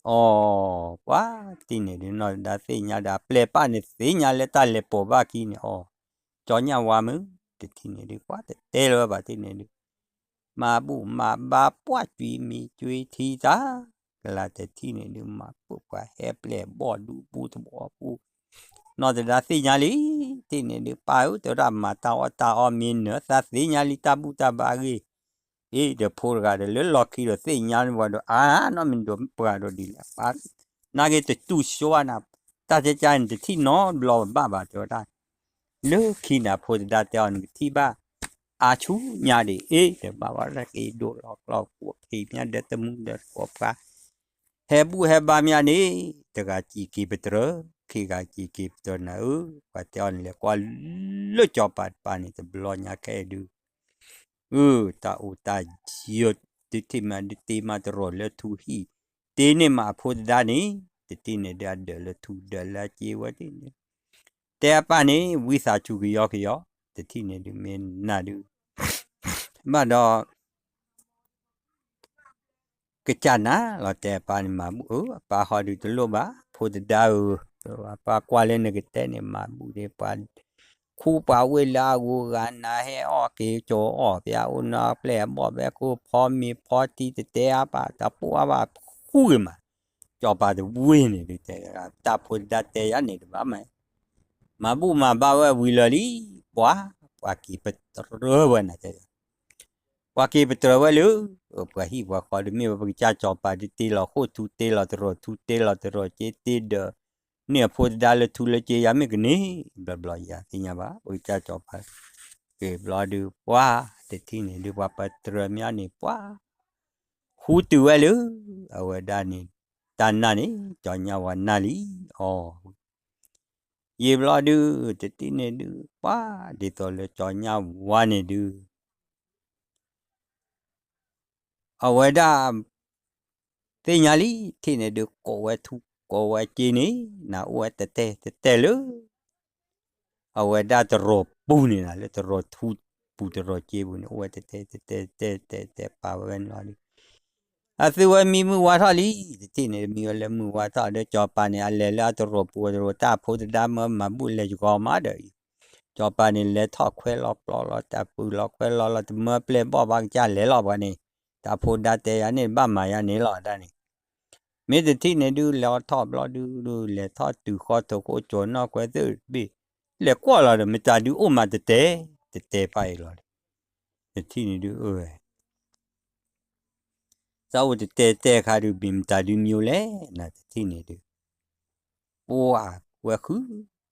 အီၤ ပှၤတထံၣ်န့ၣ်ဒုး နီၢ်သဒါသ့ၣ်ညါဒီး အပျဲၢ်ပၢ်န့ၣ်သ့ၣ်ညါလၢတၢ်လဲၤပိာ်ဘၣ်ခံန့ၣ် အီၤ ကၠီညါဝါမုၢ် တထံၣ်န့ၣ်ဒုး ပှၤတတဲလၢၤဘၣ်တထံၣ်န့ၣ်ဒုး မၤဘူၣ်မၤဘါပှၢ်ကွံမံၤကွံထံတၢ် ကလၤတထံၣ်န့ၣ်ဒုး မၤပှၢ်ပှၤဟဲပျဲၢ်ဘီၣ်ဒူပူၤသဝီပူၤ နီၢ်သဒါသ့ၣ်ညါလံ, တထံၣ်န့ၣ်ဒုး ပၢ်ဧၢ တဲဝဲဒၣ်မၤတၢ်အီၣ်တၢ်အီမ့ၢ်နၢၤသးသ့ၣ်ညါလံတၢ်ဘူၣ်တၢ်ဘါအဂ့ၢ်, အ့ၣ်ဒီးဖိတဂၤဒီးလၢလီၢ်ခံဒီးသ့ၣ်ညါဝဲဒီး အါ နီၢ်မ့ၢ်ဒိးပှၤဒိးဒ်လဲၣ် ပၢ် နာ်က့တတူၢ်ဆိဝဲနၤ, တၢ်တဲကါန့ၣ် တထံၣ်နီတဘျီဘၣ်ဘၣ်တဲဝဲဒၣ် လၢခံန့ၣ် ဖိသဒါတဲအီၤန့ၣ် ကထံၣ်ဘၣ် အါဆူညါဒံး အ့ၣ် ဒီးဘၣ်ဝဲဒၣ်က့ၤဒိၣ်လီၤကျီၢ်ကိးဖံးမးဒီးတမူဒီးတကိးပှၤ ဟဲဘူၣ်ဟဲဘါမးန့ၣ် တဂၤစံးက့ၤပတြၢၤ ခံဂၤစံးက့ၤပတြၢၤနၤဧၢ, ပှၤတဲအီၤန့ၣ် လဲၤကွၢ်လၢကၠီၤပၤတပၤန့ၣ် တဘျီညါခဲအံၤဒုး အၢ တၢ်အိၣ်တၢ်ယၢၤ ဒုးထံၣ်မးဒုးတ့မးတရီးလၢထူဟံၣ် တ့န့ၢ်မးအဖိသဒါန့ၣ် တထံၣ်န့ၣ်ဒုးအဒၢးလၢထူဒၢးလၢစ့ဝဲတ့ၢ်န့ၣ် တဲအပၢ်န့ၣ် ဝံသးစူၤကယီကယီ တထံၣ်န့ၣ်ဒုးမ့ၢ်နၤဒုး ဘၣ်ဒီး ကစၢ်နၤလီၤတဲာ်အပၢ်န့ၣ် မၤဘူၣ်ဧၢ အပၢ်ဃီဒုးတလိၣ်ဘၣ် ဖိသဒါဧၢ, ပၢ်ကွၢ်လၢနကတဲန့ၣ် မၤဘူၣ်ဒံးပှၤ ခူပှၤဝ့ၢ်လၢအဂုၤအဂၤနၤ ဟဲအီၣ်က့ၤကၠီၤအီၣ် ပှၤအိၣ်နီၢ်ပျဲၢ်အဘီၣ်ဘဲခိၣ်ဖီမ့ၤဖီတံၤတတဲအါဘၣ် တပိၢ်အါဘၣ်ဃူဂ့ၤမး, ကၠီၤပၤတဝ့ၢ်န့ၣ်ဒုးတဲ တၢ်ဖိသဒါတဲယၤန့ၣ်တဘၣ်မး မၤဘူၣ်မၤဘါဝဲဝံၤလၢာ်လံ, ပှၤ ပှၤက့ၤပတြၢၤဝဲနၤတဲ ပှၤက့ၤပတြၢၤဝဲလၢ ပှၤဟံၣ်ပှၤဃီဒုးမ့ၢ်ဝဲ ပကစၢ်ကၠီၤပၤဒုးတ့လီၤဃိၣ်ထူတ့လီၤတရီးထူတ့လီၤတရီးက့ တ့ဒၢးန့ၢ်အဖိသဒါလၢထူလၢစ့ ယၤမ့ၢ်ကန့ၢ် ဘျီဘျီယၤသ့ၣ်ညါဘၣ် ပကစၢ်ကၠီၤပၤ က့ၤဘျီဒုး ပှၤတထံၣ်န့ၣ်ဒုး ပှၤပတြၢၤမးန့ၣ် ပှၤ ဃူတုၤဝဲလၢ အဝဲဒၣ်န့ၣ် တၢ်နၢ်န့ၣ် ကၠီၤညါဝါနၢ်လံအီၤ ယံာ်ဘျီဒုး တထံၣ်န့ၣ်ဒုး ပှၤ ဒ်သိးလၢကၠီၤညါဝါန့ၣ်ဒုး အဝဲဒၣ် သ့ၣ်ညါလံ ထံၣ်န့ၣ်ဒုး ကိးဝဲထူ ကိးဝဲစ့န့ၣ် နၤအိၣ်ဝဲတတဲတတဲလၢ အဝဲဒၣ်တရီးပူၤန့ၣ်နၤ လၢတရီးထူပူၤတရီးစ့ပူၤန့ၣ် အိၣ်ဝဲတတဲတတဲတဲတဲတဲ ပာ်ဝဲဝဲနီၤလံ အသုဝဲမံမုၢ်ဝါထီၣ်လံ တထံၣ်န့ၣ် မံဝဲလၢမုၢ်ဝါထီၣ်ဒီး ကၠီၤပၤန့ၣ် အလဲၤလၢအတရီးပူၤတရီး တၢ်ဖိသဒါမၢမၤဘူၣ်လဲၤယဂီၤမးဒီးအံၤ ကၠီၤပၤန့ၣ် လဲၤထီၣ်ခွဲလီၤပျီလီၤ တၢ်ပုၢ်လီၤခွဲလီၤလီၤ တမၢပျဲၢ်ဘီၣ်ဘၣ်ကစၢ်လဲၤလီၤပှၤန့ၣ် တၢ်ဖိသဒါတဲယၤန့ၣ် ဘၣ်မၤယၤန့ၣ်လီၤဒၣ်န့ၣ် မ့ၢ်တထံၣ်န့ၣ်ဒုး လဲၤအီၤထီၣ်ဘျီဒုး ဒုးလဲၤထီၣ်တုၤဃီထိၣ်ခိၣ်ကၠီၤနီၣ်ခွဲသ့ၣ်ဘ့ၣ် လဲၤကွၢ်လီၤဒီး မတၤဒုးအိၣ်မးတတဲ တတဲဖးအံၤလီၤ တထံၣ်န့ၣ်ဒုး အၢ တၢ်အိၣ်တတဲတဲခါဒုး မ့ၢ်မတၤဒုးမံၤလဲၣ် နတထံၣ်န့ၣ်ဒုး ပှၤဝဲဃု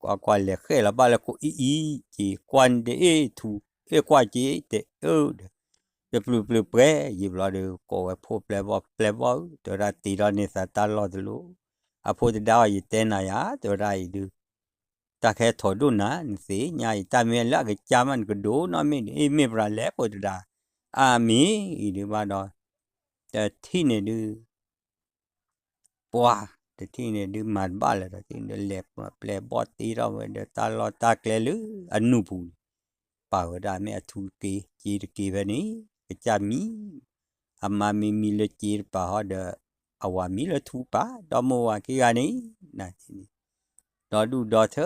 ကွၢ်ကွၢ်လဲၤဃဲၣ်လီၤဘၣ်လၢခိၣ်အံၤအံၤက့ၤ ကွၢ်န့ၣ်တအ့ၣ်ထူ အ့ၣ်ကွၢ်က့ၤတအ့ၣ်ဒီး တပျုာ်ပျုာ်ပှဲၤယံာ်ဘျီဒီး ကိးဝဲဖိပျဲၢ်ဘီၣ်ပျဲၢ်ဘီၣ်ဧၢ တဲဝဲဒၣ်တ့ထီၣ်န့ၢ်သးတၢ်လီၢ်တလိၣ် အဖိတဒါအီၤ ယတဲနၤယၤ တဲဝဲဒၣ်အံၤဒုး တၢ်ကဟဲထီၣ်ဒိၣ်နၤ နသ့ၣ်ညါအံၤ တၢ်မ့ၢ်လၢအကစၢ်မး နကဒိၣ်နီၢ်မ့ၢ်န့ၣ် အ့ၣ်မ့ၢ်ပှၤလဲၣ်ဖိတဒါ အါမ့ၢ်အံၤဒုးဘၣ်ဒီး တထံၣ်န့ၣ်ဒုး ပှၤ တထံၣ်န့ၣ်ဒုးမၤတဘၣ်လၢၤဒီး တထံၣ်န့ၣ်ဒုး လဲၤပျဲၢ်ဘီၣ်တ့ထီၣ်ဝဲဒီးတၢ်လီၢ်တၢ်ကျဲလၢအနူၢ်ပူၤန့ၣ် ပာ်ဝဲဒၣ်မ့ၢ်အထူတက့ၢ် စ့တက့ၢ်ဖဲန့ၣ် ကစၢ်မံ အမါမ့ၢ်မံလၢစ့တပၤဟီဒီး အဝၤမံလၢထူပၤ ဒီမိၢ်ဝၤခံဂၤန့ၣ် နၤတထံၣ်န့ၣ် ဒီဒူၣ်ဒီထၢ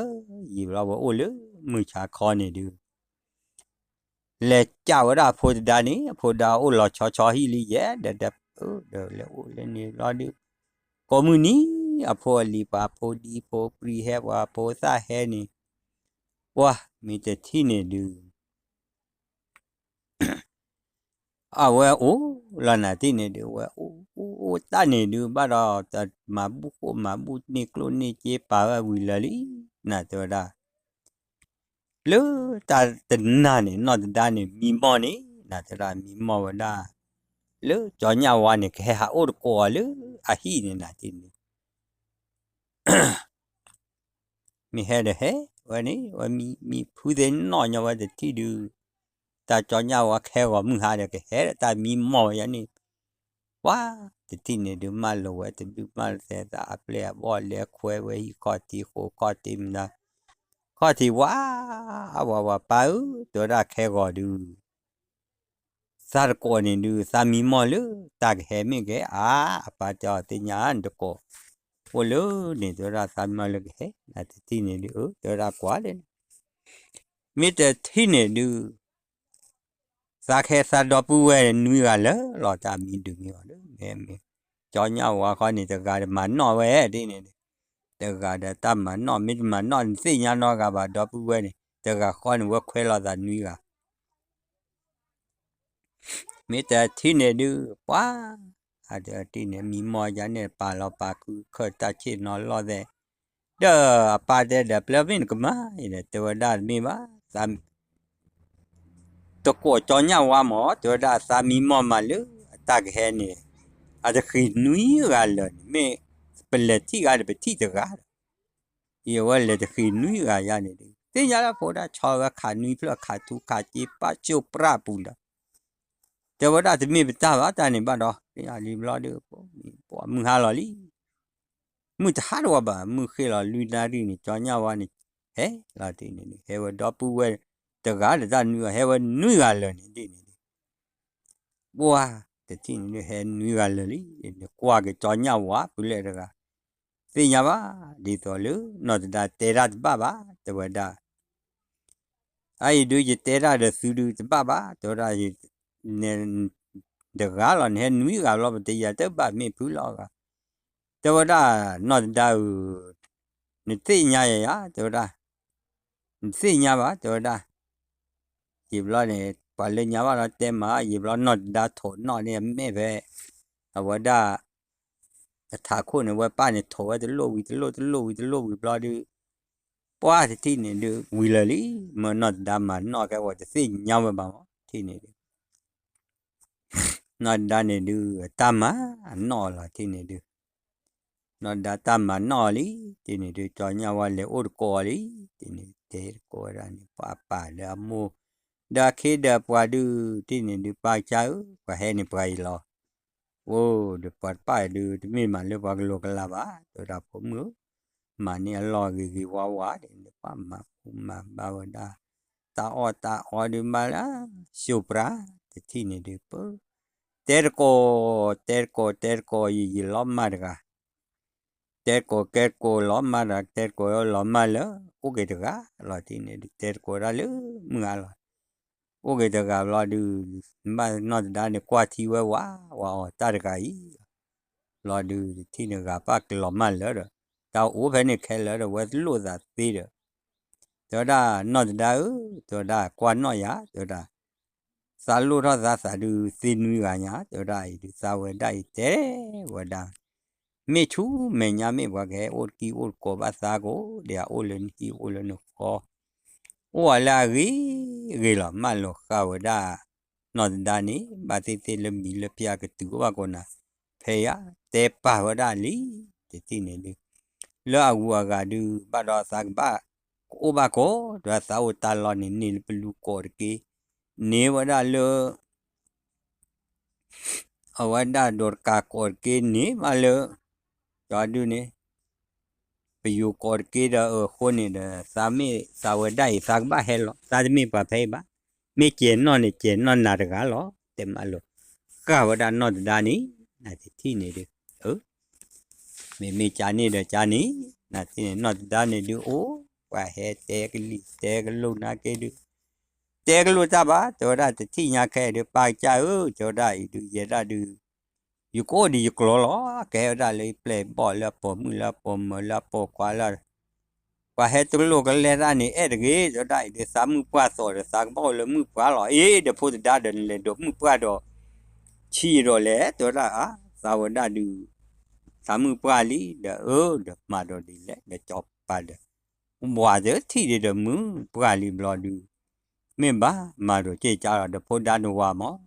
ယံာ်ဘျီဝဲအိၣ်လၢမုၢ်ဆါခီန့ၣ်ဒုး လဲၤကးဝဲဒၣ်အဖိတဒါန့ၣ် အဖိဒါအိၣ်လီၤဆီဆီဟံၣ်လံယဲ ဒီးဒီး ဒီးလဲၤအိၣ်လၢန့ၣ်ဘျီဒုး ကိးမုၢ်နံၤ အဖိအလံၤပှၤဖိဒံဖိပြံဟဲပှၤဖိသၣ်ဟဲန့ၣ် ပှၤမ့ၢ်တထံၣ်န့ၣ်ဒုး အဝဲအိၣ်လီၤနၤတထံၣ်န့ၣ်ဒုး ဝဲအိၣ်အိၣ်အိၣ်တၢ်န့ၣ်ဒုး ဘၣ်ဒီးတမၤဘူၣ်ဃိၣ်မၤဘူၣ်န့ၢ်ကျိၣ်န့ၢ် က့ပာ်ဝဲဝံၤလၢာ်လံ နၤတဲဝဲဒၣ် လၢတၢ်တနၤန့ၣ် နီၢ်တဒါန့ၣ် မံမီၢ်န့ၣ် နၤတဲဝဲဒၣ် မံမီၢ်ဝဲဒၣ် လၢကၠီညၣ်ဝါန့ၣ် ကဟဲဟးအိၣ်တကိးအီၤလၢအဟံၣ်န့ၣ် နၤတထံၣ်န့ၣ် မ့ၢ်ဟဲဒီးဟဲဝဲန့ၣ် ဝဲမံမံဖုသ့ၣ်နီၣ်ညီဝဲတထံၣ်ဒုး တၢ်ကၠီညၣ်ဝါခဲဂီၤမုၢ်ဟါဒီး ကဟဲဒီးတၢ်မံမီၢ်ဝဲယၤန့ၣ် ပှၤတထံၣ်န့ၣ်ဒုး မၢလီၤဝဲတဒု မၢလီၤသဲသးအပျဲၢ်အဘီၣ် လဲၤခွဲဝဲဟံၣ်ခီၣ်ထံးဃိးခီၣ်ထံးမတၤ ခီၣ်ထံးဝါ အဝၤဝၤပၢ်ဧၢ တဲဝဲဒၣ်ခဲဂီၤဒုး သးတကိးန့ၣ်ဒုး သးမံမီၢ်လၢ တၢ်ကဟဲမ့ၢ်ကဲ အါ အပၢ်တဲအီၤသ့ၣ်ညါနတကိး အိၣ်လၢန့ၣ် တဲဝဲဒၣ်သးမံမီၢ်လၢကဟဲ နတထံၣ်န့ၣ်ဒုး အၢ တဲဝဲဒၣ်ကွၢ်လၢ မ့ၢ်တထံၣ်န့ၣ်ဒုး သးခဲသးဒီပုၢ်ဝဲၢ်နွံဂၤလၢာ်လီၤ တၢ်မံဒုးမံအီၤလၢ မ့ၢ် ကၠီညၣ်ဝါခီန့ၣ် တဂၤဒီးမၤနီၣ်ဝဲဒ်န့ၣ် တဂၤဒီးတၢ်မၤနီၣ် မ့ၢ်တမၤနီၣ် နသ့ၣ်ညါနီတဂၤဘၣ် ဒီပုၢ်ဝဲၢ်န့ၣ် တဂၤဃီန့ၣ် ဝဲခွဲးလီၤသးနွံဂၤ မ့ၢ်တထံၣ်န့ၣ်ဒုး ပှၤ အတထံၣ်န့ၣ် မံမီၢ်ယၤန့ၣ် ပာ်လီၤပာ်ခုခၢၣ်တၢ်ဆ့ၣ်နီၤလီၢ်သဲး ဒီးအပၢ်တဲဒီး ပျဲမ့ၢ်နကမၤအံၤဒီး တဲဝဲဒၣ်တမ့ၢ်ဘၣ် သး တကိးကၠီညၣ်ဝါမး တဲဝဲဒၣ်သးမံမီၢ်မးလၢ အတၢ်ကဟဲန့ၣ် အတဃ့ၢ်နွံဂၤလၢာ်န့ၣ် မ့ၢ်ပလဲၤထံၣ်ဂၤဒီးပထံၣ်တဂၤဒီး ယဝဲလဲၤတဃ့ၢ်နွံဂၤယါန့ၣ်ဒုး သ့ၣ်ညါလၢဖိဒၣ်ဆီဝဲခးနွံဖျၢၣ်ခးထူခးစ့ပာ်ကၠိၣ်ပြၣ်ပူၤလီၤ တဲဝဲဒၣ်တမ့ၢ်ပတၢ်ဘၣ်တၢ်န့ၣ်ဘၣ်ဒီး လံဘျီဒီး မုၢ်ဟါလီၤလံ မုၢ်တဟါတဝီဘၣ် မုၢ်ဃ့ၢ်လီၤလွံၢ်နၣ်ရံၣ်န့ၣ် ကၠီညၣ်ဝါန့ၣ် ဟဲလီၤတ့ၢ်န့ၣ် ဟဲဝဲဒီပုၢ်ဝဲၢ် တဂၤဒီးတၢ်နွံဂၤ ဟဲဝဲနွံဂၤလၢာ်န့ၣ်ဒ်န့ၣ် ပှၤတထံၣ်န့ၣ်ဒုး ဟဲနွံဂၤလၢာ်လံ ကွၢ်က့ၤကၠီညၣ်ဝါပုလဲၣ်တဂၤ သ့ၣ်ညါဘၣ် ဒ်သိးလၢ နီၢ်တဒါတဲတၢ်တဘၣ်ဘၣ် တဲဝဲဒၣ် အအံၤဒုး ယတဲတၢ်ဒီးသုဒုးတဘၣ်ဘၣ် တဲဝဲဒၣ် တဂၤလီၤ နဟဲနွံဂၤဘျီ ပတယၤတဘၣ်မ့ၢ်ဖုလီၤဂၤ တဲဝဲဒၣ် နီၢ်တဒါဧၢ နသ့ၣ်ညါယၤယၤ တဲဝဲဒၣ် နသ့ၣ်ညါဘၣ် တဲဝဲဒၣ် ယံာ်ဘျီန့ၣ် ပှၤလၢညါဘၣ်ဒီးတဲမး ယံာ်ဘျီနီၢ်တဒါထိးနီၣ်န့ၣ် အမဲာ်ဖဲ အဝဲဒၣ် အထးခိၣ်န့ၣ် ဝဲပၢ်န့ၣ် ထိးဝဲတလိၣ်ဝံၤတလိၣ်တလိၣ်ဝံၤတလိၣ်ဝံၤဘျီဒုး ပှၤတထံၣ်န့ၣ်ဒုး ဝံၤလၢာ်လံ မ့ၢ်နီၢ်တဒါမၤနီၣ်ကဲဝဲ တသ့ၣ်ညါဝဲဘၣ်မး ထံၣ်န့ၣ်ဒုး နီၢ်တဒါန့ၣ်ဒုး တၢ်မၤနီၣ်လီၤ ထံၣ်န့ၣ်ဒုး နီၢ်တဒါတၢ်မၤနီၣ်လံ ထံၣ်န့ၣ်ဒုး ကၠီညၣ်ဝါလဲၤအိၣ်တကိးလံ ထံၣ်န့ၣ် တဲတကိးဝဲဒၣ်န့ၣ် ပှၤပာ်လၢအမိၢ် ဒီးအခ့ဒီးပှၤဒုး ထံၣ်န့ၣ်ဒုး ပၢ်ကစၢ်ဧၢ ပှၤဟဲန့ၢ်ပှၤအံၤလီၤ အိၣ်ဒီးပှၤတပာ်ဒုး တမ့ၢ်မၤလၢပှၤကလိာ်ကလၤဘၣ် တဲဝဲဒၣ်ဖိမုၣ်ဧၢ မၤန့ၢ်အလီၢ်ဂ့ၤဂ့ၤဝါဝါဒီး ပှၤမၤဖိမၤဘါဝဲဒၣ် တၢ်အီၣ်တၢ်အီဒုးဘၣ်လၢ စိးပြး တထံၣ်န့ၣ်ဒုး ပ တဲတကိး တဲတကိး တဲတကိး ယံာ်ယံာ်လီၤမၢ်တဂၤ တဲတကိးကဲတကိးလီၤမၢ်တဂၤ တဲတကိးလီၤမၢ်လၢ အိၣ်က့ၤတဂၤလီၤ ထံၣ်န့ၣ်ဒုး တဲတကိးဒၣ်လၢမုၢ်ဂၤလီၤ အိၣ်က့ၤတဂၤဘျီဒုး ဘၣ်နီၢ်တဒါန့ၣ် ကွၢ်ထံဝဲဝး ဝးအီၤတၢ်တဂၤအံၤ ဘျီဒုး တထံၣ်န့ၣ်ဂၤပၢ်ကလီၤမၢ်လၢဒီး တၢ်အိၣ်ဖဲန့ၣ်ခဲလၢာ်ဒီး ဝဲတလိၣ်သးသ့ဒီး တဲဝဲဒၣ် နီၢ်တဒါဧၢ တဲဝဲဒၣ် ကွၢ်နီၣ်ယၤ တဲဝဲဒၣ် သးလိၣ်ထီၣ်သးသးဒုးသ့နွံဂၤညါ တဲဝဲဒၣ်အံၤဒုး သးဝဲဒၣ်အံၤတဲဝဲဒၣ်, မ့ၢ်ဆူမဲာ်ညါမ့ၢ်ပှၤကဟဲအိၣ်တကံၢ်အိၣ်တကိးဘၣ်သးကိး ဒီးအိၣ်လၢနဟံၣ်အိၣ်လၢနဃီ, အိၣ်ဝဲလၢအဂ့ၤဂ့ၤလီၤ. မၢလီၤဃာ်ဝဲဒၣ် နီၢ်သဒါန့ၣ် ဘၣ်သ့ၣ်သ့ၣ်လၢမံၤလၢဖၠါကတုၤအိၣ်ဘၣ်ကိးနၤ, ဖဲယၤ တဲပာ်ဝဲဒၣ်လံ, တထံၣ်န့ၣ်ဒုး လၢအဂုၤအဂၤဒုး ဘၣ်ဒီးသးကဘၣ် ကအိၣ်ဘၣ်ကိး ဒီးသးအိၣ်တၢ်လီၢ်န့ၣ် န့ၢ်လၢပလူၤကိးတက့ၢ်, န့ၢ်ဝဲဒၣ်လၢ အဝဲဒၣ်ဒိးတကးကိးတက့ၢ်န့ၣ် မးလၢ ကၠီဒုန့ၣ် ပယိၤကိးတက့ၢ်ဒီး အဃိန့ၣ်ဒီး သးမ့ၢ်သးဝဲဒၣ်အံၤ သးကဘၣ်ဟဲလီၤ, သးတမ့ၢ်ပှၤဖဲအံၤဘၣ်, မ့ၢ်ကဲၤနီၢ်န့ၣ် ကဲၤနီၢ်နၤတဂၤလီၤ, တဲမးလီၤ. ဃာ်ဝဲဒၣ်နီၢ်သဒါန့ၣ် နတထံၣ်န့ၣ်ဒုး မ့မ့ၢ်ကန့ၣ်ဒီးကန့ၣ် နတထံၣ်န့ၣ် နီၢ်သဒါန့ၣ်ဒုး အိၣ်ပှၤဟဲတဲကလံၤတဲကလိာ်နာ်က့ဒုး တဲကလိာ်တၢ်ဘၣ်, တဲဝဲဒၣ်တထံၣ်ညါခဲအံၤဒုး ပၢ်ကစၢ်ဧၢ, တဲဝဲဒၣ်အံၤဒုး ယဲဒၣ်ဒုး ယကအိၣ်ဒံးယကျိၤလီၤ, ကဟဲဝဲဒၣ်လၢယပျဲၢ်ယဘီၣ်လၢအပိာ်မုၣ်လၢအပိာ်မၢၤလၢအပိာ်ခွါလၢ ပှၤဟဲတလိၣ်ကလဲၤတၢ်န့ၣ် အဲၣ်တဂ့ၤ, တဲဝဲဒၣ်အံၤဒုး သးမုၣ်ပှၢ်သိးဒီး သးကဘၣ်အိၣ်လၢမုၣ်ပှၢ်လီၤ, အ့ ဒီးဖိသဒါဒီး နလဲၤဒိးမုၣ်ပှၢ်ဒီး ဆံးဒီးလဲၣ်, တဲဝဲဒၣ်အါ, သးဝဲဒၣ်ဒုး သးမုၣ်ပှၢ်လံ, ဒီးအၢ ဒီးမၤဒီးဒ်လဲၣ်, ဒီးကၠီၤပၤဒီး ဝၤတထံၣ်ဒံးဒီးမုၣ်ပှၢ်လံဘျီဒုး မ့ၢ်ဘၣ်မၤဒီးက့ၤကၢ်လီၤ, ဒီးဖိဒါနဝၤမး,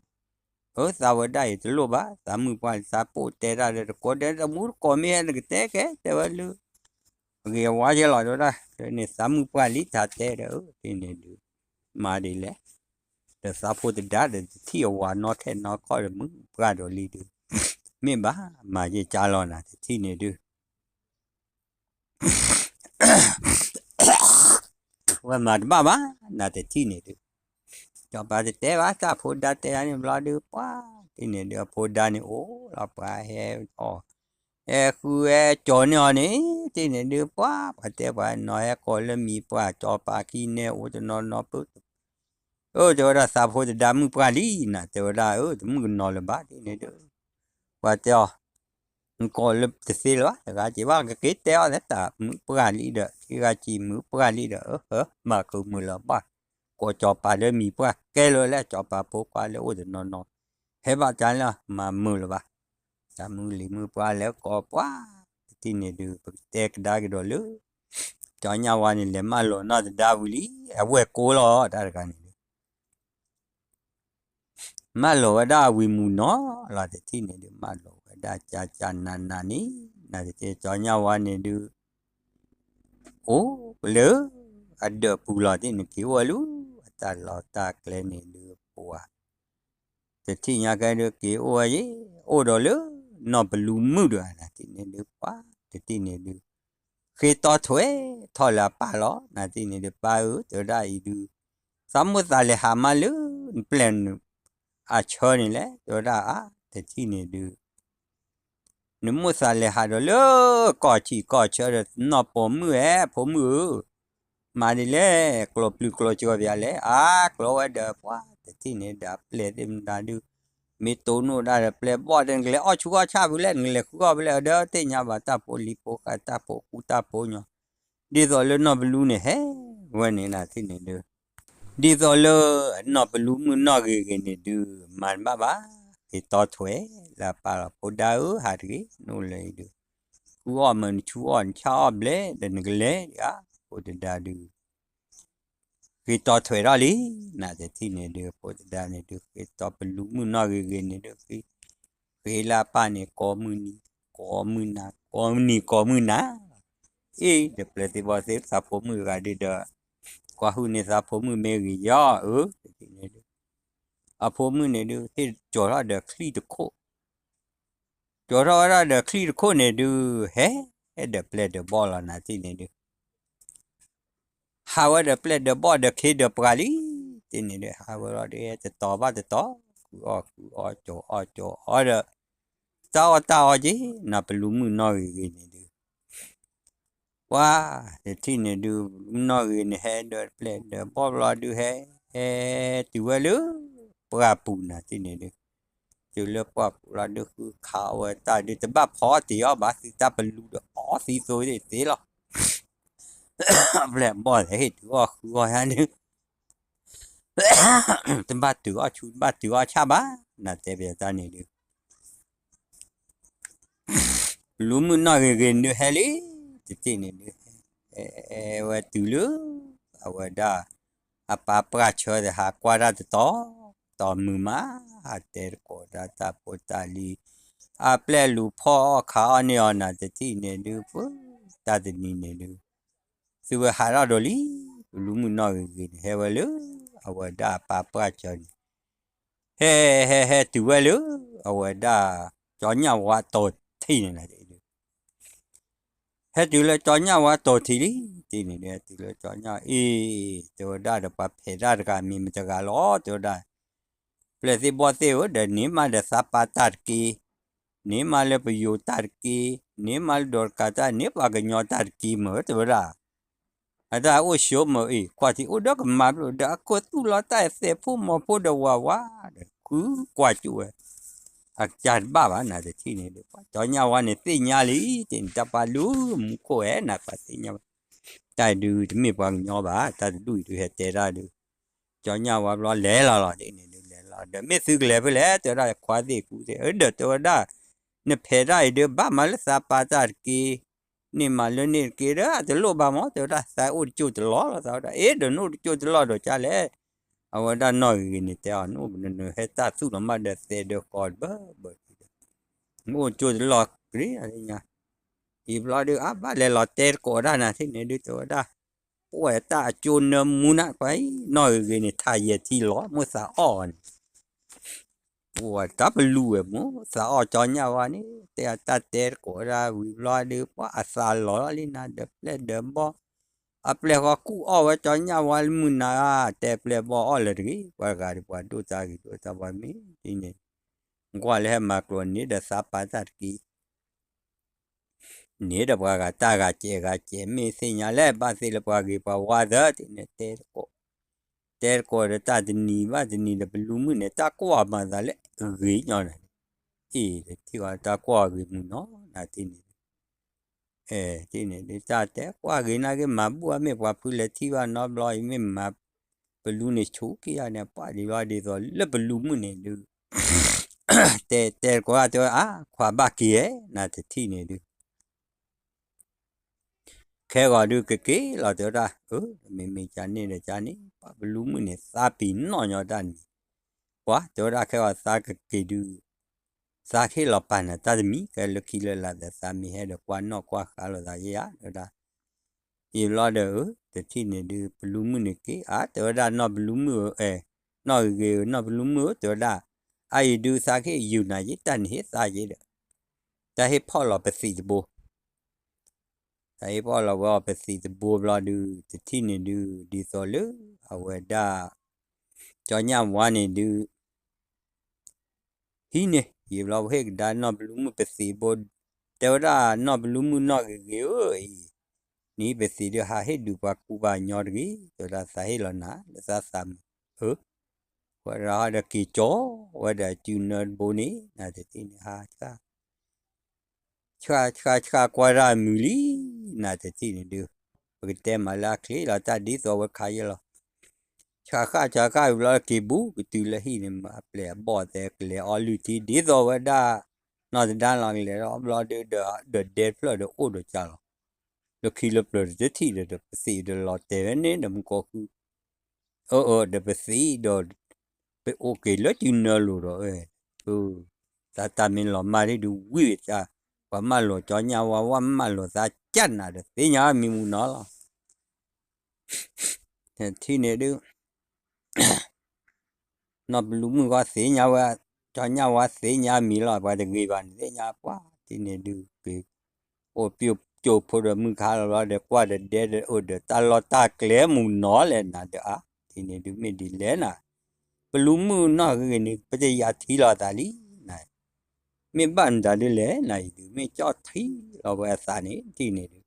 အၢ သးဝဲဒၣ်အံၤတလိၣ်ဘၣ်, သးမုၣ်ပှၢ်လံ သးပိာ်တဲတၢ်ဒီးတကိးဒီး တမူတကိးမ့ၢ်ဟဲနကတဲကဲ တဲဝဲလၢ အဂ့ၤအဝါကဲလီၤ တဲဝဲဒၣ်, န့ၣ်သးမုၣ်ပှၢ်လံ တၢ်တဲဒီး အၢ တထံၣ်န့ၣ်ဒုး မၤဒ်လဲၣ်, ဒီးသးဖိသဒါဒီးတထံၣ်အဝၤနီၢ်ထဲနီၢ်ခီဒီးမုၣ်ပှၢ်ဒီးလံဒုး မ့ၢ်ဘၣ်မၤက့ၤကၢ်လီၤ နတထံၣ်န့ၣ်ဒုး ဝဲမၤတဘၣ်ဘၣ် နတထံၣ်န့ၣ်ဒုး ကၠီၤပၤတတဲဘၣ် တၢ်ဖိဒါတဲန့ၣ်ဘျီဒုး ပှၤ တထံၣ်န့ၣ်ဒုး အဖိဒါန့ၣ်အိၣ်လီၤ ပှၤဟဲအီၣ် ဟဲဃုဟဲကၠီၤန့ၢ်အီၤန့ၣ် တထံၣ်န့ၣ်ဒုး ပှၤ ပှၤတဲပှၤနီၤဟဲကိးလၢမံၤ ပှၤကၠီၤပၤခံန့ၣ် အိၣ်တနီၤနီၤ ပ အၢ တဲဝဲဒၣ်သးဖိသဒါမုၣ်ပှၢ်လံနၤ တဲဝဲဒၣ် အၢ တမုၣ်ကနီၤလၢၤဘၣ် တထံၣ်န့ၣ်ဒုး ပှၤတဲအီၤ နကိးလၢတသ့လၢၤဘၣ် တဂၤက့ၤဘၣ် ကက့ၤတဲအီၤလၢတၢ်မုၣ်ပှၢ်လံဒီး ခံဂၤက့ၤမုၣ်ပှၢ်လံဒီး အၢ မၤကမုာ်လီၤဘၣ် ကိးကၠီၤပၤလၢမံၤပှၢ်ကဲလၢၤလၢ ကၠီၤပၤဖိခွါလၢအိၣ်တနီၤနီၤ ဟဲဘၣ်တၢ်လၢမၤမုာ်လၢၤဘၣ် တၢ်မုၣ်လံၤမုၣ်ပှၢ်လၢကိးပှၤ တထံၣ်န့ၣ်ဒုး ပကတဲကဒါက့ၤဒီးလၢ ကၠီညါဝါန့ၣ် လဲၤမၢလီၤနီၢ်သဒါဝံၤလံ အဝဲၢ်ကိလီၤ တၢ်တဂၤန့ၣ်ဒုး မၢလီၤဝဲဒၣ်ဝံၤမုၢ်နီၤလီၤ တထံၣ်န့ၣ်ဒုး မၢလီၤဝဲဒၣ်ကၠၢ်ကၠၢ်နးနးန့ၣ် နတထံၣ် ကၠီညါဝါန့ၣ်ဒုး အိၣ်လၢ အဒၢးပူၤလီၤ တထံၣ်န့ၣ် က့ၤအိၣ်ဝဲလၢ အတၢ်လီၢ်တၢ်ကျဲန့ၣ်ဒုး ပှၤ တထံၣ်ညါကဲဒုး က့ၤအိၣ်ဝဲယဲ အိၣ်ဒီးလၢ နီၢ်ပလူမုၣ်တဂၤ နတထံၣ်န့ၣ်ဒုး ပှၤ တထံၣ်န့ၣ်ဒုး ဃ့တီထွဲထီၣ်လၢအပၢ်လီၤ နတထံၣ်န့ၣ်ဒုး ပၢ်ဧၢ တဲဝဲဒၣ်အံၤဒုး သးမိၣ်သးလဲၤဟးမးလၢ နပျဲၢ်န အဆၢန့ၣ်လဲၣ် တဲဝဲဒၣ်အါ တထံၣ်န့ၣ်ဒုး နမိၣ်သးလဲၤဟးဒီးလၢ ကီၢ်ဆံၣ်ကီၢ်ဆၢဒီး နီၢ်ပိာ်မုၣ်ဧၢ ဖိမုၣ်ဧၢ မၤဒ်လဲၣ် ကျိးပျုၤကျိးကၠီပျါလဲၣ် အါ ကျိးဝဲဒီးပှၤ တထံၣ်န့ၣ်ဒီး ပျဲၢ်သ့ၣ်မတၤဒုး မ့ၢ်တိၢ်နီၣ်ဒၣ်ဒီးပျဲၢ်ဘီၣ်ဒီး နကလဲၤအီၣ်ဆူအီၣ်ဆၣ်ဖုလဲၣ် နကလဲၤဃုအီၣ်ဖုလဲၣ် အဒီးသ့ၣ်ညါဘၣ်တၢ်ဖိလံၤဖိဃာ်တၢ်ဖိကူတၢ်ဖိညီ ဒ်သိးလၢနီၢ်ပလူန့ၣ်ဟဲဝဲန့ၣ် နတထံၣ်န့ၣ်ဒုး ဒ်သိးလၢ နီၢ်ပလူမုၣ်နီၢ်ဂ့ၤဂ့ၤန့ၣ်ဒုး မၤတဘၣ်ဘၣ် ဃ့တီထွဲလၢအပၢ်လီၤ ဖိဒါဧၢ ဟးတဂ့ၤ နအိၣ်လၢအံၤဒုး ဃုအီၣ်မ့ၢ်နဆူအီၣ်နဆၣ်အီၣ်ဘျဲၣ်ဒီးနကလဲၤဧါ ဖိသဒါဒုး ဃ့တီထွဲထီၣ်လံ နတထံၣ်န့ၣ်ဒုး ဖိသဒါန့ၣ်ဒုး ဃ့တီပလူမုၣ်နီၢ်ဂ့ၤဂ့ၤန့ၣ်ဒုး ဃ့ ဃ့လၢအပၢ်န့ၣ် ကိးမုၢ်နံၤ ကိးမုၢ်နၤ ကိးမုၢ်နံၤကိးမုၢ်နၤ အ့ ဒီးပျဲၢ်သ့ၣ်ဘီၣ်သ့ၣ် သးဖိမုၣ်တဂၤဒုးဒီး ကွၢ်ဟုၣ်န့ၢ်သးဖိမုၣ်မ့ၢ်ဂ့ၤယီၤ အၢ တထံၣ်န့ၣ်ဒုး အဖိမုၣ်န့ၣ်ဒုး ဟ့ၣ်ကၠီၤထီၣ်ဒီးချံၣ်တခိၣ် ကၠီၤထီၣ်ဝဲဒၣ်ဒီးချံၣ်တခိၣ်န့ၣ်ဒုး ဟဲ ဟဲဒီးပျဲၢ်ဒီးဘီၣ်လီၤ နတထံၣ်န့ၣ်ဒုး ဟးဝဲဒီးပျဲၢ်ဒီးဘီၣ်ဒီးခ့ဒီးပှၤလံ တထံၣ်န့ၣ်ဒုး ဟးဝဲလီၤဒုး တတီၤဘၣ်တတီၤ ဃုအီၣ်ဃုအီၣ်ကၠီၤအီၣ်ကၠီၤအီၣ်ဒီး တၢ်အီၣ်တၢ်အီက့ၤ နီၢ်ပလူမုၣ်နီၢ်ဂ့ၤဂ့ၤန့ၣ်ဒုး ပှၤ တထံၣ်န့ၣ်ဒုး နီၢ်ဂ့ၤန့ၣ် ဟဲဒီးပျဲၢ်ဒီးဘီၣ်ဘျီဒုး ဟဲ ဟဲတုၤဝဲလၢ ပှၢ်ပူၤ နတထံၣ်န့ၣ်ဒုး တုၤလၢပှၢ်ပူၤလီၤဒုး ဃုခးအီၣ်ဝဲတၢ်ဒုး တဘၣ်ဖီအီၣ်တ့ၢ်အီၣ်ဘၣ် သုတၢ်ပလူဒီးအီၣ်သံသိသ့သ့လီၤ ပျဲၢ်ဘီၣ်ဟ့ၣ်တုၤအီၣ်ဃုအီၣ်ယါဒုး တဘၣ်တုၤအီၣ်ဆူ တဘၣ်တုၤအီၣ်ဆၣ်ဘၣ်, နတဲပယီၤတၢ်န့ၣ်ဒုး ပလူၤမုၣ်နီၢ်ဂ့ၤဂ့ၤဒုးဟဲလံ, တထံၣ်န့ၣ်ဒုး ဟဲဝဲတုၤလၢ အဝဲဒၣ် အပၢ်ပှၢ်ဆၢသ့ၣ်ဟးကွၢ်တၢ်တတီၤ, တီၤမုာ်မး, ဟးတဲတကိးတၢ်တၢ်ဖိတၢ်လံၤ, အပျဲၢ်လူၤဖီၣ်အီၣ်ခးအီၣ်န့ၢ်အီၤနၤတထံၣ်န့ၣ်ဒုး ပတၢ်တနံၤန့ၣ်ဒုး သုဝဲဟးထီၣ်ဒိးလံ, ပလူၤမုၣ်နီၢ်ဂ့ၤဂ့ၤန့ၣ် ဟဲဝဲလၢ အဝဲဒၣ်အပၢ်ပှၢ်ဆၢန့ၣ် ဟဲ ဟဲ ဟဲတုၤဝဲလၢ အဝဲဒၣ် ကၠီညၣ်ဝါတီၤထံးန့ၣ်လီၤ, ဟဲတုၤလၢကၠီညၣ်ဝါတီၤထံးလံ, တထံၣ်န့ၣ်ဒုး ဟဲတုၤလၢကၠီညၣ်အံၤ, တဲဝဲဒၣ်ဒီးပှၤဖဲးတၢ်တဂၤမ့ၢ်မတဂၤလီၤ, တဲဝဲဒၣ် ပျဲၢ်သ့ၣ်ဘီၣ်သ့ၣ်ဧၢ, ဒီးန့ၢ်မးဒီးသးပၢ်တၢ်တက့ၢ်, န့ၢ်မးလၢပယိၤတၢ်တက့ၢ်, န့ၢ်မးလၢဒီးတကးတၢ်, န့ၢ်ပှၤကညီတၢ်တက့ၢ်မ့ၢ် တဲဝဲဒၣ် အတၢ်အိၣ်ဆိးမ့ၢ်အံၤ ကွၢ်ထံအိၣ်ဒီးကမၤဘျီ ဒီးအကသူၣ်လီၤတၢ်သဲးဖိမီၤဖိဒီးဝးဝး ဒီးခုကွၢ်ကၠိဝဲ, အကစၢ်တဘၣ်ဘၣ်နၤတထံၣ်န့ၣ်ဒုး ကၠီညၣ်ဝါန့ၣ်သ့ၣ်ညါလံ, တ့ၢ်နတၢ်ပာ်လူၤမူခိၣ်ဝဲနၤ ပှၤသ့ၣ်ညါဝဲ, တၢ်ဒုးတမ့ၢ်ပှၤကညီဘၣ်, တၢ်တဒူၣ်အံၤဒုးဟဲတဲတၢ်ဒုး ကၠီညၣ်ဝါဘျီလဲၤလီၤလီၤ တထံၣ်န့ၣ်ဒုးလဲၤလီၤ ဒီးမ့ၢ်သုကလဲၤဖဲလဲၣ် တဲဝဲဒၣ်ခွါသ့ၣ်ကူသ့ၣ် ဒီးတဲဝဲဒၣ် နဖဲးတၢ်အံၤဒုး ဘၣ်မၤလၢသးပၢ်တၢ်တက့ၢ်, န့ၢ်မးလၢန့ၣ်တက့ၢ်ဒီး အတလိၣ်ဘၣ်မ့ၢ် တဲဝဲဒၣ် သးအိၣ်တကၠိၢ်တလီၢ်လီၤ သးဝဲဒၣ် အ့ ဒီးနအိၣ်တကၠိၢ်တလီၢ်ဒီးကလဲၣ်, အဝဲဒၣ်နီၢ်ဂ့ၤဂ့ၤန့ၣ်တဲအီၤ နအိၣ်နနဟဲတၢ်သူၣ်လီၤမးဒီးသဲးဒီးဃီတဘၢဘၢ, နအိၣ်တကၠိၢ်တလီၢ်တက့ၢ်ညါ, အံၤဘျီဒုး အါ ဘၣ်လဲၤလီၤတဲတကိးဒၣ်နၤ တထံၣ်န့ၣ်ဒုး တဲဝဲဒၣ် ပဝဲတၢ်အကၠိနၢမူနး ပှၤအံၤ နီၢ်ဂ့ၤဂ့ၤန့ၣ် ထးယဲၢ်ထံလီၤ မ့ၢ်သးအီၣ်အီၤန့ၣ် ပဝဲတၢ်ပလူၤဝဲမ့ၢ် သးအီၣ်ကၠီညၣ်ဝါန့ၣ် တဲအတၢ်တဲတကိးဒၣ်ဝံၤဘျီဒုး ပှၤအသးလီၤလီၤလံနၤ ဒီးပျဲၢ်ဒီးဘီၣ်, အပျဲၢ်ဃီကူၣ်အီၣ်ဝဲကၠီညၣ်ဝါလၢမုၢ်နၤဧါ တဲပျဲၢ်ဘီၣ်အီၣ်လၢၤတဂ့ၤ ပှၤဂၤဒီးပှၤဒိၣ်တၢ်ဂ့ၤဒိၣ်တၢ်ဝါမ့ၢ်ဒ်န့ၣ်, ကွၢ်လၢဟဲမၤကျိၤန့ၣ်ဒီးသးပၢ်တၢ်တက့ၢ် န့ၣ်ဒီးပှၤဂၤတၢ်ဂၤစဲးဂၤစဲး မ့ၢ်သ့ၣ်ညါလဲၣ် ဘၣ်သ့ၣ်လၢပှၤဂ့ၤပှၤဝါသၢ တထံၣ်န့ၣ်တဲတကိး, တဲတကိးဒီးတၢ်တနံၤဘၣ်တနံၤဒီး ပလူၤမုၣ်န့ၣ် တၢ်ကွၢ်မၤသးလၢအဂ့ၤညီနၤန့ၣ်, အ့ၣ် တထံၣ်ဝဲတၢ်ကွၢ်ဂ့ၤမုၢ်နီၤ နၤတထံၣ်န့ၣ် တထံၣ်န့ၣ်ဒုး တၢ်တဲကွၢ်ဂ့ၤနာ်က့ မၤဘူၣ်အမ့ၢ်ပှၤဖုလဲၤထံၣ်ဘၣ်နီတဘျီအံၤ မ့ၢ်မၤ ပလူၤန့ၣ်ဆူၣ်က့ၤယၤန့ၣ် ပှၤဒ်ဘျီဒ်သိးလၢပလူၤမုၣ်န့ၣ်ဒုး တဲ တဲတကိးတဲဝဲ အါ ခွါဘၣ်က့ၤဧဲ နၤတထံၣ်န့ၣ်ဒုး ခဲဂီၤဒုးကက့ၤလီၤတဲဝဲဒၣ် အၢ မ့မ့ၢ်ကန့ၣ်ဒီးကန့ၣ် ပှၤပလူၤမုၣ်န့ၣ် သးပ့ၤနီၣ်ညီတၢ်န့ၣ် ပှၤတဲဝဲဒၣ်ခဲဂီၤသးကက့ၤဒုး သးကဟ့ၣ်လီၤပာ်နၤတၢ်တမံၤ ကဲလၢခံလၢလာ်ဒီး သးမ့ၢ်ဟဲဒီးကွၢ်နီၣ်ကွၢ်ဃါလိာ်သးယဲယါ တဲဝဲဒၣ် အံၤဘျီဒီး တထံၣ်န့ၣ်ဒုး ပလူၤမုၣ်န့ၣ်က့ၤ အါ တဲဝဲဒၣ် နီၢ်ပလူၤမုၣ်ဧၢ နီၢ်ဂ့ၤဂ့ၤဧၢ နီၢ်ပလူၤမုၣ်ဧၢ တဲဝဲဒၣ် အအံၤဒုး သးကဟ့ၣ်ယုာ်နၤယ့ တၢ်နဟ့ၣ်သးယ့ဒီး တၢ်ဟ့ၣ်ဖီၣ်လီၤပသံးတဘိ တၢ်ဟ့ၣ်ဖီၣ်လီၤဝဲအီၤပသံးတဘိဘျီဒုး တထံၣ်န့ၣ်ဒုး ဒ်သိးလၢ အဝဲဒၣ် ကၠီညၣ်ဝါန့ၣ်ဒုး ဟံးန့ၢ် ယံာ်ဘျီပဟ့ၣ်ကဒါနီၢ်ပလူၤမုၣ်ပသံးတဘိ တဲဝဲဒၣ်နီၢ်ပလူၤမုၣ်နီၢ်ဂ့ၤဂ့ၤဧၢ အံၤ နဟံးပသံးဒုး ဟးဟ့ၣ်ဒုးပှၤကူပှၤကညီတဂ့ၤ တဲဝဲဒၣ်သးဟ့ၣ်လီၤနၤ လၢသးသးမုာ် အၢ ဝဲဒၣ်ဟီဒီးက့ၤကၠီဝဲဒီးစုနၢတဘိန့ၣ် နတထံၣ်န့ၣ်ဟါ ဆှၣ်ဆှၣ်ဆှၣ်ကွၢ်တၢ်မုာ်လံ နတထံၣ်န့ၣ်ဒုး ပကတဲမးလၢအချ့လီၤ တၢ်ဒ်သိးဝဲခါယဲလီၤ ဆှၣ်ဃၣ်ဆှၣ်ဃၣ်ဝံၤဘျီက့ၤဘူး ကတုၤလၢဟံၣ်န့ၣ် အပျဲၢ်အဘီၣ်သဲကလဲၤအီလုၢ်ထံ ဒ်သိးဝဲဒၣ် နီၢ်တဒါလီၤကလဲၤဒီးဘျီဒုး ဒီးဒဲတဖျၢၣ်ဒီးအိၣ်ဒီးကၢ်လီၤ လၢခံလၢပျၢၤတထံၣ်ဒီး ပသံးဒီးလီၤတဲာ်ဝဲန့ၣ်ဒီးမူကီၢ်ဃု အၢ အၢ ဒီးပသံးဒီး ပအိၣ်က့ၤလၢစုနၢလိၤဒီး သးတၢ်မ့ၢ်လီၤမၢ်ဒ်ဒုးဝံၣ်ဝဲတၢ် ပှၤမၢလိာ်ကၠီညၣ်ဝါ ဝဲမၢလိာ်သးကၢ်နၤဒီး သ့ၣ်ညါမံၤမူနီၤလီၤ ထံၣ်န့ၣ်ဒုး နီၢ်ပလူၤမုၣ်ဃီသ့ၣ်ညါဝဲ ကၠီညၣ်ဝါသ့ၣ်ညါမံၤလီၤ ပှၤတဂ့ၤဘၣ်န့ၣ်သ့ၣ်ညါပှၤ ထံၣ်န့ၣ်ဒုးက့ၤ အိၣ်ပျိၢ်ကၠိဖိဒီးမုၢ်ခါလီၤဘျီဒီး ကွၢ်ဒီးဒဲဒီးအိၣ်ဒီးတၢ်လီၢ်တၢ်ကျဲမူနီၤလဲၣ်နၤဒီးအါ ထံၣ်န့ၣ်ဒုးမ့ၢ်ဒ်လဲၣ်နၤ ပလူၤမုၣ်နီၢ်ဂ့ၤဂ့ၤန့ၣ် ပတယာ်ထံလီၤသးလံနၤ မ့ၢ်ဘၣ်နတၢ်ဒုးလဲၣ်နၤအံၤဒုး မ့ၢ်ကၠီၣ်ထံလီၤဝဲအသးန့ၣ် ထံၣ်န့ၣ်ဒုး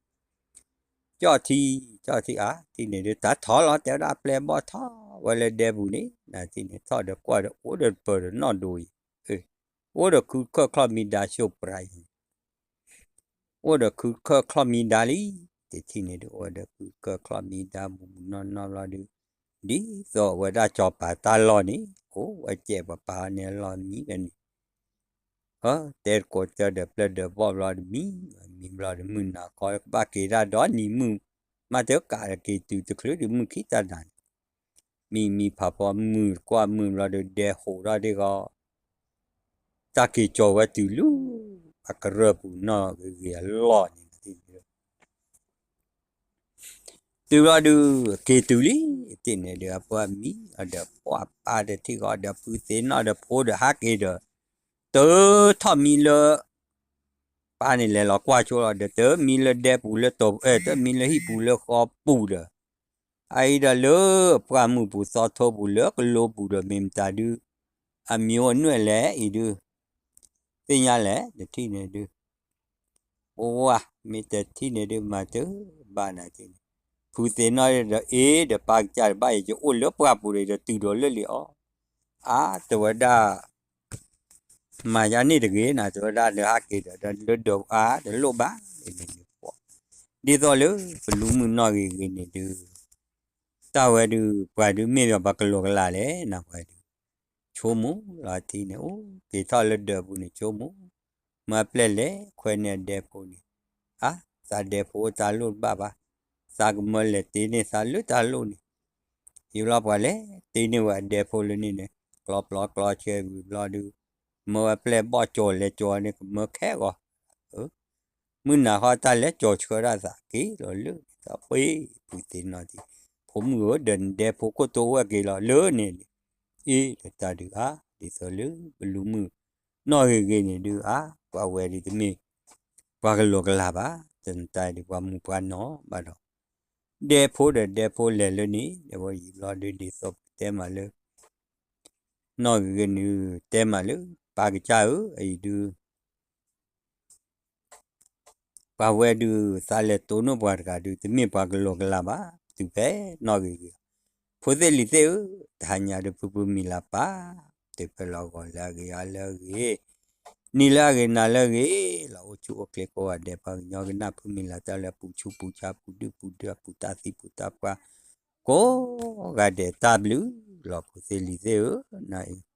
ကၠီၣ်ထံ ကၠီၣ်ထံအါ ထံၣ်န့ၣ်ဒုး တၢ်ထီၣ်လီၤ တဲဝဲဒၣ်အပျဲၢ်ဘီၣ်ထီၣ်ဝဲလၢဒဲပူၤန့ၣ် နထံၣ်န့ၣ် ထီၣ်ဒီးကွၢ်ဒီးအိၣ်ဒီးပၢၤဒီးနီၢ်ဒိအံၤ အိၣ်ဒီးခုခၢၣ်ချီၣ်မံဒါ ရှိၣ်ပြးအံၤ အိၣ်ဒီးခုခၢၣ်ချီၣ်မံဒါလံ တထံၣ်န့ၣ်ဒုး အိၣ်ဒီးခုခၢၣ်ချီၣ်မံဒါ မူးမူးနီၢ်နီၢ်ဘျီဒုး ဒ်သိးအဝဲဒၣ်စီၤပၤတၢ်လီၢ်န့ၣ် အိၣ်ဝဲစဲးပှၤပာ်အီၤန့ၣ်အလီၢ်မံဝဲန့ၣ်, တဲတကိးတၢ်ဒီးပျဲၢ်ဒီးဘီၣ်ဘျီဒီးမံ, မံဘျီဒီးမုၢ်နၤခီကဘၣ်က့ၤတၢ်ဒီနံၤမုၢ်, မ့ၢ်တကးက့ၤတုၤတချုးဒုးမုၢ်ခံတၢ်နၤန့ၣ်, မံမံဖးဖီမုၢ်ကွၢ်မုၢ်ဘျီဒီးဒဲဟိးထီၣ်ဒ့ၣ်ဂီၤ တၢ်က့ၤကၠီၤဝဲတုၤလၢ အကရၢၢ်ပူၤနီၣ်ဂ့ၤဂ့ၤအလီၢ်န့ၣ် တုၤဘျီဒုး က့ၤတုၤလံ, တ့ၢ်န့ၣ်ဒီးအပှၤမံအီၤဒီးပှၤပၢ်ဒီးထံၣ်ဃီဒီးဖုသ့ၣ်နီၣ်ဒီးဖိဒီးဟးက့ၤဒီး, တထီၣ်မံလၢ ပၢ်န့ၣ်လဲၤလီၤကွၢ်ဆိလီၤဒီး တမံလၢဒဲပူၤလၢတီၤ, တမံလၢဟံၣ်ပူၤလၢဃီပူၤဒီး, အအံၤဒီးလၢပှၢ်မုၢ်ပူၤသီထိပူၤလၢကလိပူၤဒီးမ့ၢ်မတၤဒုး, အမံၤအိၣ်နွဲၣ်လဲၣ်အံၤဒုး, သ့ၣ်ညါလဲၣ် တထံၣ်န့ၣ်ဒုး ပဝါ မ့ၢ်တထံၣ်န့ၣ်ဒုး မၤတဘၣ်နၤတ့ၢ်န့ၣ်, ဖုသ့ၣ်နီၣ်ဒီး အ့ဒီးပၢ်ကစၢ်တဘၣ်အံၤ ယအိၣ်လၢပှၢ်ပူၤဒီး ယတုၤဒီးလၢလံာ်အီၤ, အါ တဝဲဒၣ် မၤယါန့ၢ်တဂ့ၤနၤ တဝဲဒၣ်လၢဟးက့ၤဒီး လၢဒၢးအါ တလိၣ်ဘၣ်န့ၣ်, ဒ်သိးလၢပလူမုၣ်နီၣ်ဂ့ၤဂ့ၤန့ၣ်ဒုး တၢ်ဝဲဒုး ပှၤဒုးမ့ၢ်ဒီးပှၤကလိာ်ကလာ်လဲၣ် နဝဲဒုး ဆိကမိၣ်လီၤထံန့ၣ် အိၣ်က့ၤထီၣ်လၢဒၢးပူၤန့ၣ် ဆိကမိၣ်, မၢအပျဲၢ်လဲၤခွဲးန့ၢ်အဒဲဖိန့ၣ်, အါ သးဒဲဖိတၢ်လိၣ်တဘၣ်ဘၣ်, သးကမၢလဲၤတ့န့ၢ်သးလၢတၢ်လိၣ်န့ၣ်, ယလီၤပှၤလဲၤတ့န့ၢ်ဝဲအဒဲဖိလၢန့ၣ်န့ၣ်, ကျီပျီကျီဆဲဝံၤဘျီဒုး, မၢဝဲပျဲၢ်ဘီၣ်ကၠီၤလဲၤကၠီၤန့ၣ် ကမၢခဲဂီၤ မုၢ်နၤဃီတၢ်လဲၤကၠီၤဆှၢဒၣ်သးက့ၤလီၤလၢ တၢ်ပှ့ၤဖုသ့ၣ်နီၣ်ထံ, ဖိမုၣ်ဧၢ ဒီးနဒဲဖိခိၣ်တိဝဲၢ်က့ၤလီၤလၢန့ၣ်, အ့ဒီးတၢ်ဒုးအါ ဒ်သိးလၢပလူမုၣ်နီၣ်ဂ့ၤဂ့ၤန့ၣ်ဒုးအါ ပှၤဝဲဒုးတမ့ၢ် ပှၤကလိာ်ကလာ်ဘၣ်, တနတၢ်ဒုးပှၤမူပှၤနီၢ်ဘၣ်ဒီး, ဒဲဖိဒီးဒဲဖိလဲၤလၢန့ၣ် ဒီးဝဲယံာ်ဘျီဒုးဒ်သိးပတဲမးလၢ နီၣ်ဂ့ၤဂ့ၤန့ၣ် တဲမးလၢ ပၢ်ကစၢ်ဧၢ အံၤဒုး ပှၤဝဲဒုး သးလဲၤတိၢ်နီၣ်ပှၤတဂၤဒုး တမ့ၢ်ပှၤကလိာ်ကလာ်ဘၣ်, တုၤဖဲနီၣ်ဂ့ၤဂ့ၤ, ဖိသ့ၣ်လံၤသ့ၣ်ဧၢ, တဟါညါဒုးဖုဖုမံၤလၤပၢ်, တုၤဖဲလီၤဂီၤလၢအဂ့ၤအါလၢအဂ့ၤ, နံၤလၢအဂ့ၤနၤလၢအဂ့ၤ, လီၤအိၣ်ဆူၣ်အိၣ်ချ့ကိးဂၤဒဲး ပှၤကညီကနၣ်ဖုမံၤလၤတၢ်လၢပူၤဆူၣ်ပူၤဆါပူၤဒုၣ်ပူၤဒါပူၤတၢ်သံပူၤတၢ်ပှၢ် ကိးဂၤဒဲးတၢ်ဘျုးလီၤ ဖိသ့ၣ်လံၤသ့ၣ်ဧၢ, နအံၤ